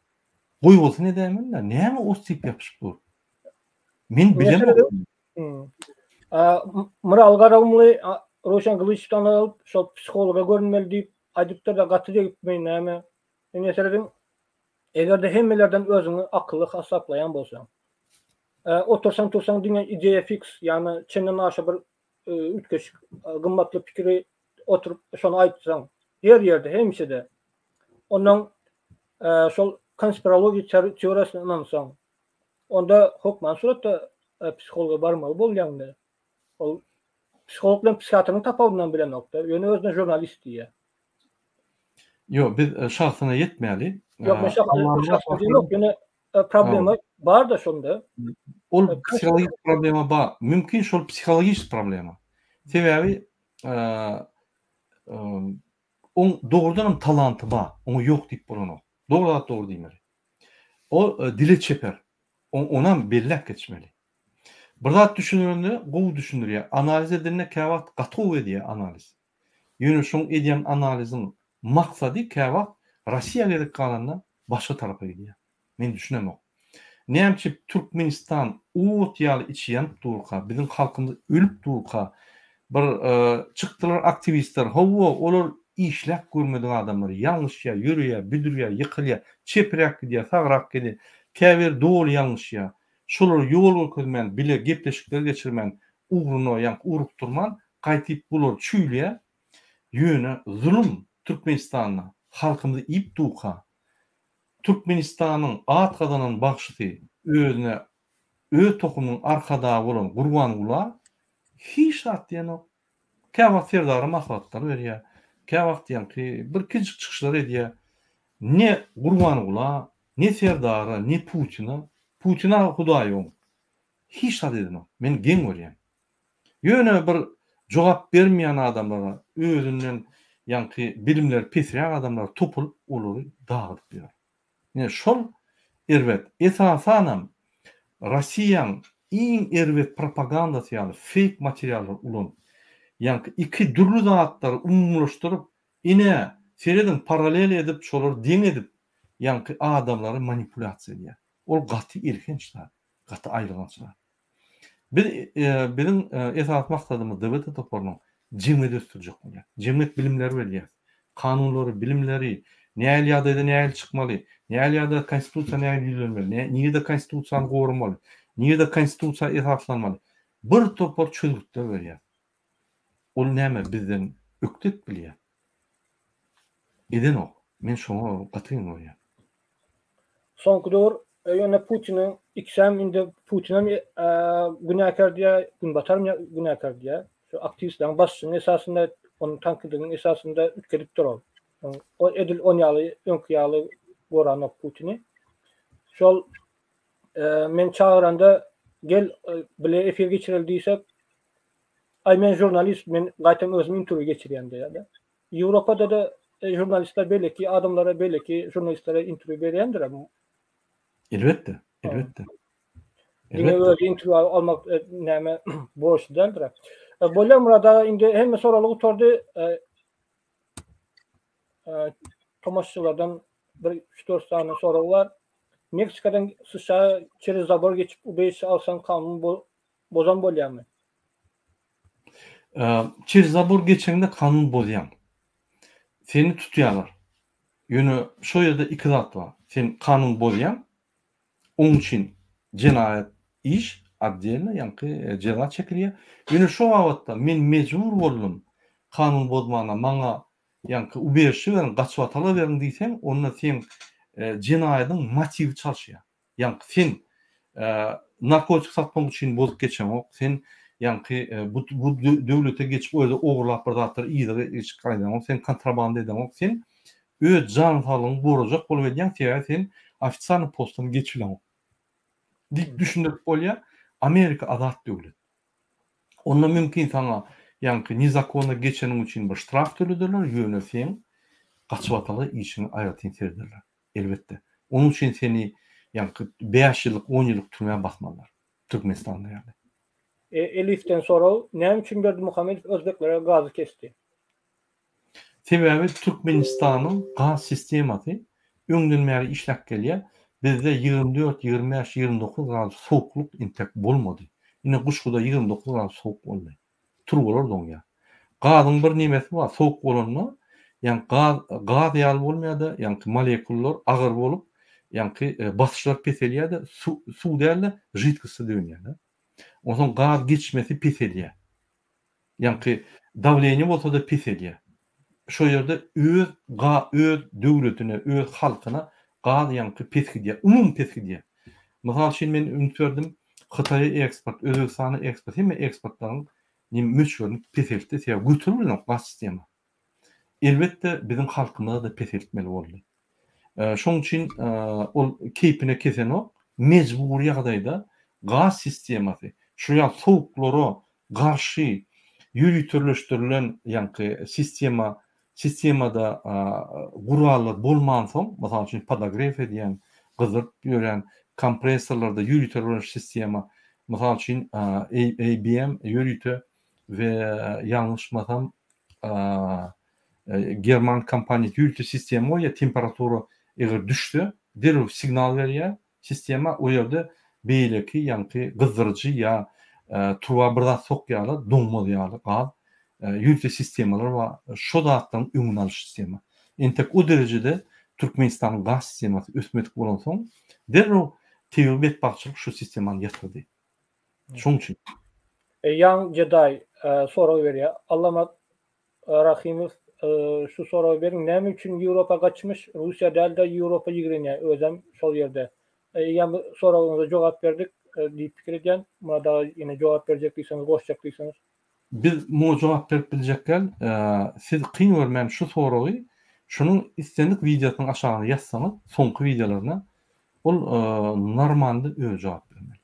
Goýbolsun edäýmeli-dä, näme os diýip ýapyşyp dur? Men bilemok.
Myraly Garagumly Röwşen Gylyçdan alyp şol psihologa görünmeli diýip aýdypdyr-da gaty degipmi näme? Indi serediň Eger-de hemmelerden özüňi akylly hasaplaýan bolsaň, otursaň tursaň diňe ideýa fiks, ýagny çenden aşa bir üýtgeşik gymmatly pikiri oturyp şony aýtsaň, her ýerde hemişe-de, ondan şol konspirologiýa teoriýasyna ynansaň, onda hökman suratda psihologa barmaly bolýaň-da. Ol psiholog bilen psihiatryň tapawudynam bilenok-da, ýöne özüne žurnalist diýýär.
Ýok, biz şahsyna ýetmäli.
Ýok, men şahsyna diýemok, ýöne problema bar-da şonda.
Ol psihologik problema bar. Mümkin şol psihologik problema. Sebäbi oň dogrudan hem talanty bar. Oňa ýok diýip bolanok. Dogry zat dogry diýmeli. O dile çeper. Onam belläp geçmeli. Bir zat düşündirende gowy düşündirýär. Analiz edende käwagt gaty gowy edýär analiz. Ýöne şoň edýän analiziň maksady käwagt Rossiýa gezek galanda başga tarapa gidýär. Men düşünemok. Näme üçin Türkmenistan ot ýaly içi ýanyp durka, biziň halkymyz ölüp durka bir çykdylar aktiwistler, hawa olar işläp görmedik adamlar, ýalňyşýar, ýöreýär, büdürýär, ýykylýar, çepräk gidýär, sagrak gidýär, käbiri doly ýalňyşýar. Şolara ýol görkezmän, bile gepleşikler geçirmän, ugruna ýaňky ugrukdyrman gaýtyp bular çüýlýär. Ýöne zulum Türkmenistanda halkymyzy iýip duka Türkmenistanyň at gazanan bagşysy özüne öz tohumynyň arkadagy bolan Gurbangula hiç zat diýenok. Käwagt Serdara maslahatlar berýär. Käwagt ýaňky bir kiçijik çykyşlar edýär. Ne Gurbangula, ne Serdara, ne Putina. Putina hudaý oň. Hiç zat edenok. Men geň görýän. Ýöne bir jogap bermeýän adamlara, özünden ýaňky bilimleri pesräk adamlara topulyp olary dagydyp ýör. Ine şol erbet. Esasanam Rossiýaň. iň erbet propagandasy ýaly feýk materiallary ulanyp, ýaňky iki dürli zatlary umumylaşdyryp, ine, serediň paralel edip şolary deň edip, ýaňky adamlary manipulýasiýa edýär. Ol gaty elhenç zat, gaty aýylganç zat. Biz biziň esasy maksadymyz DWT toparynyň jemgyýeti ösdürjek bolýar. Jemgyýet bilimleri berýär. Kanunlary, bilimleri, nähili ýagdaýda nähili çykmaly, nähili ýagdaýda konstitusiýa nähili ýüzlenmeli, nirede konstitusiýany goramaly, nirede konstitusiýa esaslanmaly. Bir topar çözgütler berýär. Ol näme bizden ökde edip bilýär? Edenok. Men şoňa gaty geň görýän.
Soňky döwür ýöne Putiniň ikisem indi Putinem günäkär diýýär, Günbataram günäkär diýýär. Şu aktiwistleriň basyşynyň esasynda, onuň tankydynyň esasynda üýtgedipdir ol. Ol edil on ýaly, öňki ýaly goranok Putini. Şol men çagyranda gel bile efir geçireli diýsek, aý men žurnalist, men gaýtam özüm interwýu geçirýän diýýär-de. Ýewropada-da žurnalistler beýleki adamlara, beýleki žurnalistlere interwýu berýändir.
Elbetde, elbetde.
Diňe özi interwýu almak näme borçly däldir. Bolýar Myrat aga, indi hemme soraglar gutardy. Tomaşaçylardan bir üç-dört sany sorag bar. Meksikadan США çerez zabor geçip ubežişe alsaň kanun bozan bolýarmy?
Çerez zabor geçeňde kanun bozýaň. Seni tutýarlar. Ýöne şo ýerde iki zat bar. Sen kanun bozýaň, oň üçin jenaýat iş otdelno, ýaňky jeza çekilýär. Ýöne şo babatda men mejbur boldum kanun bozmana, maňa ýaňky ubežişe beriň, gaçybatalga beriň diýseň, onda seň jenaýadyň motiwi çalşýar. Ýaňky sen narkotik satmak üçin bozup geçeňok, sen ýaňky bu bu döwlete geçip o ýerde ogurlap bir zatlar yza geçip gaýdaňok, sen kontrabanda edeňok, sen öz jan saglygyňy gorajak bolup edýäň, sebäbi sen ofitsialnyý postdan geçip bileňok. Diýip düşündirip bolýar. Amerika azat döwlet. Onda mümkin saňa ýaňky nezakonno geçeniň üçin bir ştraf tölederler, ýöne seň gaçybatalga işiňe aýratyn serederler. Elbetde. Onuň üçin seni ýaňky bäş ýyllyk, on ýyllyk türmä basmazlar. Türkmenistanda ýaly.
Elifden sorag, Näme üçin Berdimuhamedow özbeklere gazy kesdi?
Sebäbi Türkmenistanyň gaz sistemasy öňden bäri işläp gelýär. Bizde 24, 25, 29 gradus sowuklyk entek bolmady. Ine Guşguda 29 gradus sowuk boldy. Turbalar doňýar. Gazyň bir nemesi bar, sowuk bolanda, ýaňky gaz gaz ýaly bolmaýar-da, ýaňky molekullar agyr bolup, ýaňky basyşlar peselýär-de, suw suw däl-de, židkosty dönýär-de. Onsoň gaz geçmesi peselýär. Ýaňky dawleniýe bolsa-da peselýär. Şo ýerde öz ga öz döwletine, öz halkyna gaz ýaňky pes gidýär, umumy pes gidýär. Mysal üçin men üns berdim, Hytaýa eksport, Özbegistana eksport, hemme eksportlaryň möçberini peseltdi, sebäbi göterip bilenok gaz sistema. Elbetde biziň halkymyza-da peseltmeli boldy. Şonuň üçin ol keýpine kesenok, mejbury ýagdaýda gaz sistemasy şu ýaly sowuklara garşy ýöriteleşdirilen ýaňky sistema sistemada gurallar bolmansoň, mysal üçin podogrew edýän, gyzdyryp ýörän kompressorlarda ýörite bolan sistema, mysal üçin ABM ýörite we ýalňyşmasam german kompaniýasy ýörite sistema goýýar, temperatura eger düşse derrew signal berýär, Sistema o ýerde beýleki ýaňky gyzdyryjy ýa truba bir zat sokýarlar doňmaz ýaly gaz ýörite sistemalar bar şo zatlaryň öňüni alyş sistema. Entek o derejede Türkmenistanyň gaz sistemasy ösmedik bolansoň derrew tebigy betbagtçylyk şu sistemany ýatyrdy. Şoň üçin.
Young Jedi sorag berýär. Allamat Rahymow şu soragy beriň näme üçin Ýewropa gaçmyş Russiýa dälde Ýewropa ýigrenýär özem şol ýerde. Eýýäm bu soragyňyza jogap berdik diýip pikir edýän. Muňa dagy ýene jogap berjek diýseňiz goşjak diýseňiz.
Biz muňa jogap berip biljek däl. Siz kyn görmän şu soragy şunuň islendik wideosynyň aşagyna ýazsaňyz soňky wideolaryna ol normalny özi jogap bermeli.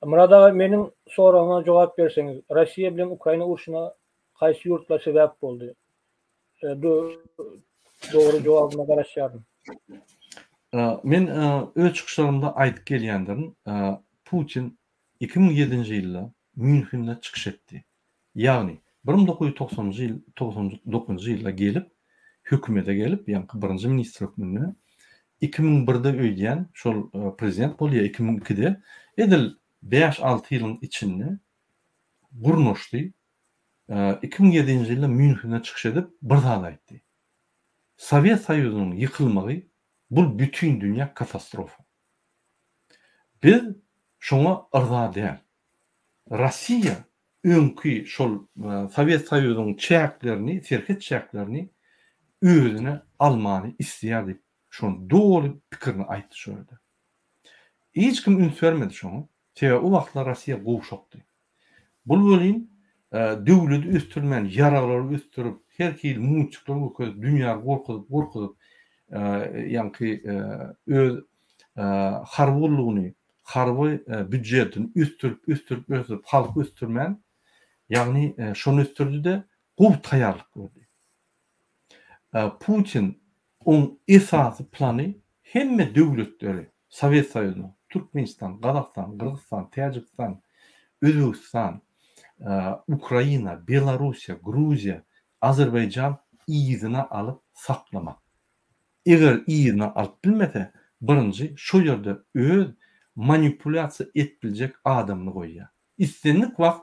Myrat aga meniň soragyma jogap berseňiz Rossiýa bilen Ukraina urşuna haýsy ýurtlar sebäp boldy? Dogry jogabyna garaşýaryn.
Men öz çykyşlarymda aýdyp gelýändirin, Putin. 2007-nji ýylda Mýunhende çykyş etdi. Ýagny, 1990-njy ýyl, 99-njy ýylda gelip, hökümete gelip, ýaňky birinji ministr hökmünde, 2001-de öýdýän, şol prezident bolýar, 2002-de, edil bäş-alty ýylyň içinde gurnaşdy. 2007-nji ýylda Mýunhende çykyş edip, bir zat aýtdy. Sowet Soýuzynyň ýykylmagy bul bütin dünýä katastrofa. Biz şoňa yrza däl. Rossiýa öňki şol Sowet Soýuzynyň çäklerini, serhet çäklerini özüne almany isleýär diýip, şony doly pikirini aýtdy şo ýerde. Hiç kim üns bermedi şoňa. Sebäbi o wagtlar Rossiýa gowşakdy. Bul welin döwleti ösdürmän, ýaraglary ösdürip, her hili multikler görkezip, dünýäni gorkuzyp, gorkuzyp, ýaňky öz harby gullugyny, harby býudjetini ösdürip, ösdürip, ösdürip, halky ösdürmän, ýagny şony ösdürdi-de, gowy taýýarlyk gördi. Putin Oň esasy plany hemme döwletleri, Sowet Soýuzyny, Türkmenistan, Gazagystan, Gyrgyzystan, Täjigistan, Özbegistan, Ukraina, Belarussiýa, Gruziýa, Azerbaýjan yzyna alyp saklamak. Eger yzyna alyp bilmese, birinji şo ýerde öz manipulýasiýa et biljek adamyny goýýar. Islendik wagt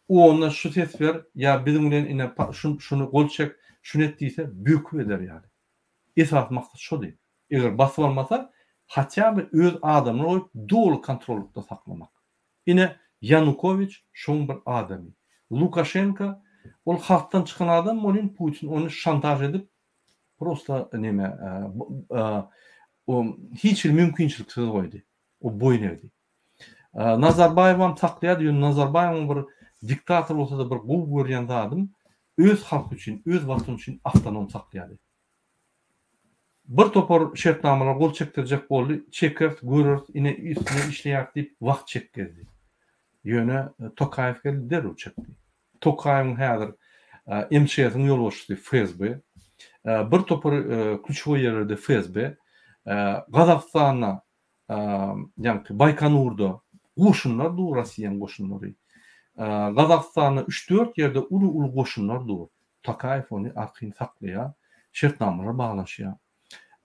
onda şu ses ber ýa biziň bilen ine şuny gol çek, şuny et diýse böküp eder ýaly. Esasy maksat şody. Eger basyp almasa, hatýa by öz adamyny goýup doly kontrollykda saklamak. Ine Ýanukowiç şoň bir adamy. Lukaşenko ol halkdan çykan adam welin Putin ony şantaž edip prosta neme hiç hili mümkinçiliksiz goýdy. O boýun egdi. Nazarbaýewam saklaýardy, ýöne Nazarbaýewiň bir diktator bolsa-da bir gowy görýän zadym, öz halky üçin, öz watany üçin awtonom saklaýardy. Bir topar şertnamalara gol çekdirjek boldy, çekeris, göreris, ine üstünde işleýäris diýip wagt çekgezdi. Ýöne Tokaýew geldi, derrew çekdi. Tokaýewiň häzir MÇS-iň ýolbaşçysy FSB, bir topar klýuçewoý ýerlerde FSB, Gazagystanda ýaňky Baýkanurda goşunlar dur Rossiýanyň goşunlary. Gazagystanda üç-dört ýerde uly-uly goşunlar dur. Tokaýew ony arkaýyn saklaýar, şertnamalar baglaşýar.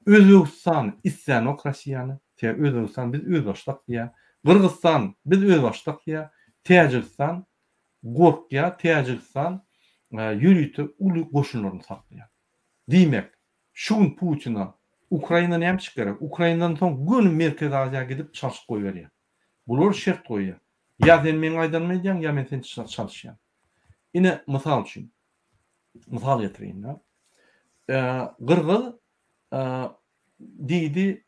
Özbegistan islänok Rossiýany, sebäbi Özbegistan biz özbaşdak diýýär. Gyrgyzystan biz özbaşdak diýýär. Täjigistan gorkýar, Täjigistan ýörite uly goşunlaryny saklaýar. Diýmek, Şu gün Putina Ukraina nämçik gerek? Ukrainadan soň göni Merkezi Aziýa gidip çalşyp goýberýär. Bular şert goýýar. Ýa sen meň aýdanymy edýäň, ýa men seni çalyşýan. Ine, mysal üçin, mysal getireýin-de. Gyrgyz diýdi,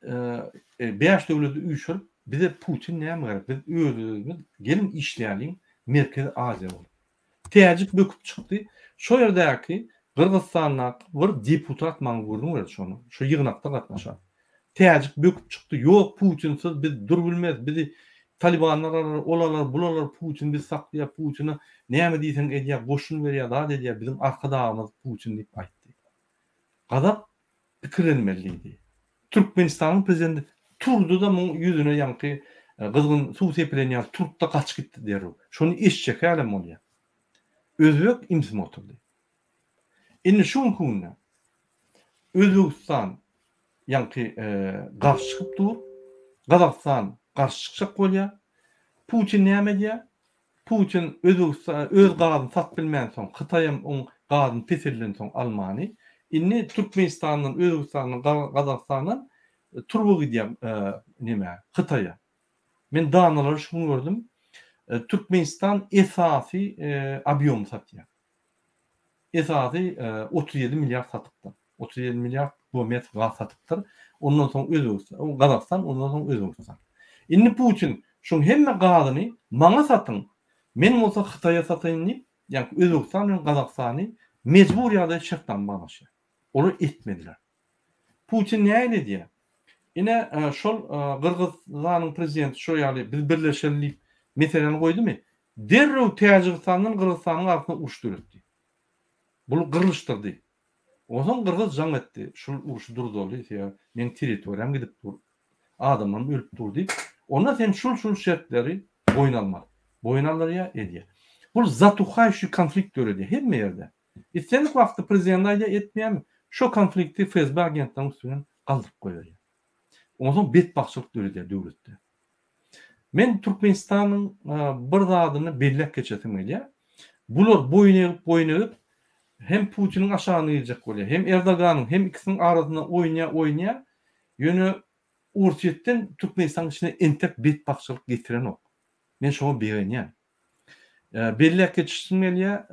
bäş döwleti üýşürip, bize Putin näme gerek? Biz öz-özümiz geliň işläliň Merkezi Aziýa bolup. Täjik böküp çykdy. Şo ýerdäki Gyrgyzystandaky bir deputat maňa gürrüň berdi şony. Şo ýygnakda gatnaşan. Täjik böküp çykdy. Ýok, Putinsiz biz durbilmez. Bizi talibanlar alar, ol alar, bul alar, Putin bizi saklaýar, Putine näme diýseň edýär, goşun berýär, zat edýär, biziň arkadagymyz Putin diýip aýtdy. Gazak pikirlenmeli diýdi. Türkmenistanyň prezidenti turdy-da muň ýüzüne ýaňky gyzgyn suw sepilen ýaly turdy-da gaçyp gitdi derrew. Şony eşitjek hälem bolýar. Özbek imsim oturdy. Indi şu günki günde Özbegistan ýaňky garşy çykyp dur. Gazagystan garşy çykjak bolýar. Putin näme edýär? Putin Özbegistan öz gazyny satyp bilmänsoň, Hytaýam oň gazyny peseldensoň almany, indi Türkmenistandan, Özbegistandan, Gazagystandan turba gidýär nämä, Hytaýa. Men danalary şu gün gördüm. Türkmenistan esasy obýomy satýar. Esasy 37 milliard satypdyr. 37 milliard kubometr gaz satypdyr. Ondan soň Özbegistan, Gazagystan, ondan soň Özbegistan. Indi Putin şuň hemme gazyny maňa satyň, men bolsa Hytaýa sataýyn diýip, ýagny Özbegistan bilen Gazagystany mejbur ýagdaýda şertnama baglaşýar. Olar etmediler. Putin nähili edýär? Ine şol Gyrgyzystanyň prezidenti şo ýaly biz birleşeli diýip meseläni goýdumy? Derrew Täjigistandan Gyrgyzystanyň arasynda uruş döretdi. Buly gyrlyşdyrdy. Onsoň gyrgyz jaň etdi, şul urşy durzaly, sebäbi meň territoriýam gidip dur, adamlarym ölüp dur diýip. Onda sen şul-şul şertleri Boýun almaly. Boýun aldyrýar, edýär. Bul zatuhaýşi konflikt döredýär hemme ýerde. Islendik wagtda prezident aýdýar, etmeýärmi? Şo konflikti FSB agentleriniň üsti bilen galdyryp goýberýär. Onsoň betbagtçylyk döredýär döwletde. Men Türkmenistanyň bir zadyny belläp geçesim gelýär. Bular boýun egip, boýun egip, hem Putiniň aşagyna girjek bolýar, hem Erdoganyň, hem ikisiniň arasynda oýnaýar, oýnaýar. Ýöne Orsýetden Türkmenistanyň içine entek betbagtçylyk getirenok. Men şoňa begenýän. Belläp geçişim gelýär,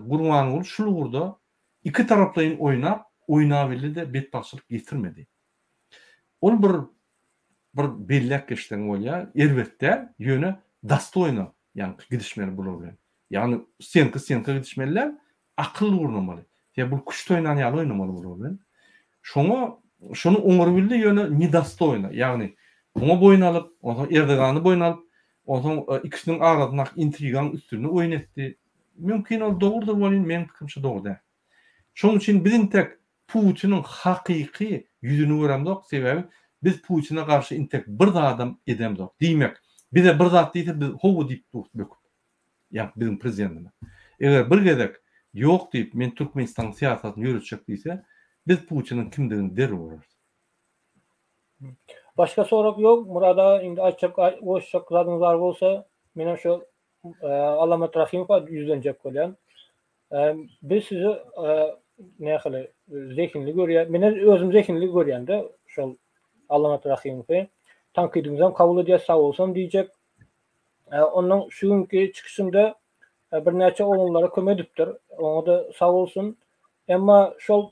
Gurbanguly şul ugurda ikitaraplaýyn oýnap, oýnabildi-de betbagtçylyk getirmedi. Ol bir bir belläp geçseň bolýar, erbet däl, ýöne dostoýno ýaňky gidişmeli bular bilen. Ýagny stenka stenka gidişmeli däl, akyl gurnamaly. Sebäbi bul küşt oýnan ýaly oýnamaly bular bilen. Şoňa şony oňarybildi ýöne nedostoýno, ýagny muňa boýun alyp, onsoň Erdogany boýun alyp, onsoň ikisiniň arasyndaky intrigaň üstünde oýun etdi. Mümkin ol dogrudyr welin meň pikirimçe dogry däl. Şonuň üçin biz intek Putiniň hakyky ýüzüni göremzok, sebäbi biz Putine garşy intek bir zadam edemzok. Diýmek, bize bir zat diýse biz howwa diýip durus böküp. Ýa biziň prezidentimiz. Eger bir gezek ýok diýip men Türkmenistanyň syýasatyny ýöretjek diýse, biz Putiniň kimdigini derrew göreris.
Başga sorag ýok. Murad aga indi aýtjak goşjak zadyňyz bar bolsa, menem şo Allamat Rahymowa ýüzlenjek bolýan. Biz sizi nähili zehinli görýär. Men özüm zehinli görýän-de şol Allamat Rahymowy. Tankydyňyzam kabul edýär, sag bolsun diýjek. Onuň şu günki çykyşynda birnäçe oglanlara kömek edipdir. Oňa-da sag bolsun. Emma şol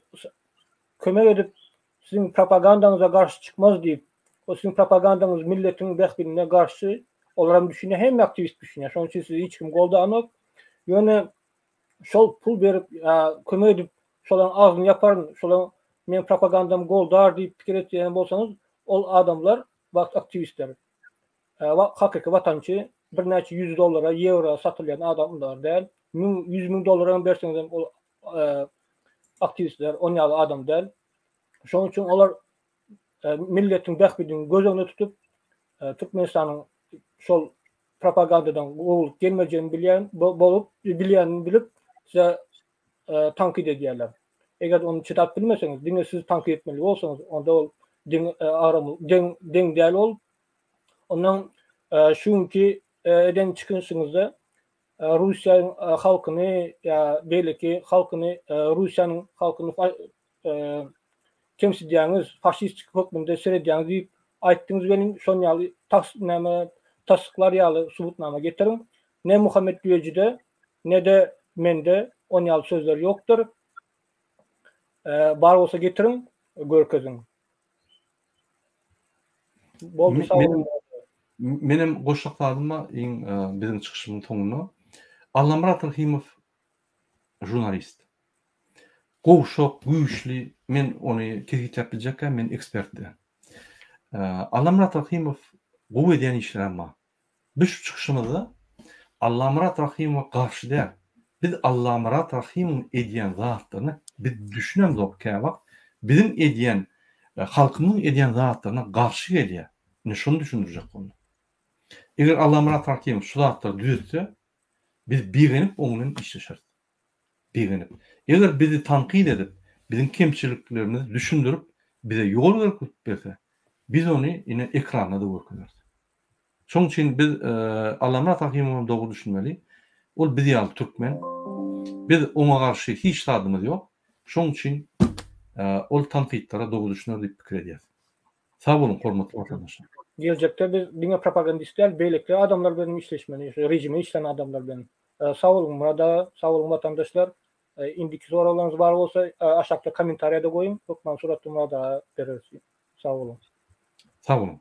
kömek edip siziň propagandaňyza garşy çykmaz diýip, o siziň propagandaňyz milletiň bähbidine garşy, olaram düşünýär, hemme aktiwist düşünýär. Şonuň üçin sizi hiç kim goldanok. Ýöne şol pul berip, kömek edip, şolaryň agzyny ýaparyn, şolaryň meň propagandamy goldar diýip pikir etýän bolsaňyz, ol adamlar, wagt aktiwistler, hakyky watançy birnäçe ýüz dollara, ýewro satylýan adamlar däl. Müň, 100 müň dollara hem berseňiz hem ol aktiwistler on ýaly adam däl. Şonuň üçin olar milletiň bähbidini göz öňünde tutup, Türkmenistanyň şol propagandadan gowulyk gelmejegini bilýän bolup, bilýänini bilip, size tankyt edýärler. Eger ony çydap bilmeseňiz, diňe siz tankyt etmeli bolsaňyz, onda ol deň agram deň deň däl ol. Ondan şu günki eden çykyşyňyzda Russiýanyň halkyny ýa beýleki halkyny Russiýanyň halkyny kemsidýäňiz, faşist hökmünde seredýäňiz diýip aýtdyňyz welin şon ýaly tas näme tassyklar ýaly subutnama getiriň. Ne Muhammet Düýejide, ne-de mende on ýaly sözler ýokdur. Bar bolsa getiriň, görkeziň.
Boldy sag boluň. Menem goşjak zadym bar iň biziň çykyşymyzyň soňunda. Allamyrat Rahymow žurnalist. Gowşak, güýçli, men ony kesgitläp biljekkä, men ekspert däl. Allamyrat Rahymow gowy edýän işlerem bar. Biz şu çykyşymyzda Allamyrat Rahymowa garşy däl. Biz Allamyrat Rahymowyň edýän zatlaryna biz düşünemzok käwagt. Biziň edýän, halkymyzyň edýän zatlaryna garşy gelýär. Ine şony düşündirjek boldum. Eger Allamyrat Rahymow şu zatlary düzetse, biz begenip oň bilen işleşeris. Begenip. Eger bizi tankyt edip, biziň kemçiliklerimizi düşündirip, bize ýol görkezip berse, biz ony ine ekranda-da görkezeris. Şonuň üçin biz Allamyrat Rahymowam dogry düşünmeli. Ol biz ýaly türkmen. Biz oňa garşy hiç zadymyz ýok. Şonuň üçin ol tankytlara dogry düşüner diýip pikir edýäs. Sag boluň hormatly watandaşlar.
Geljekde biz diňe propagandist däl, beýleki adamlar bilen hem işleşmeli, şu režime işlän adamlar bilen. Sag boluň Myrat aga, sag boluň watandaşlar. Indiki soraglaryňyz bar bolsa aşakda kommentariýada goýuň, hökman suratda Myrat aga bereris. Sag boluň.
Sag boluň.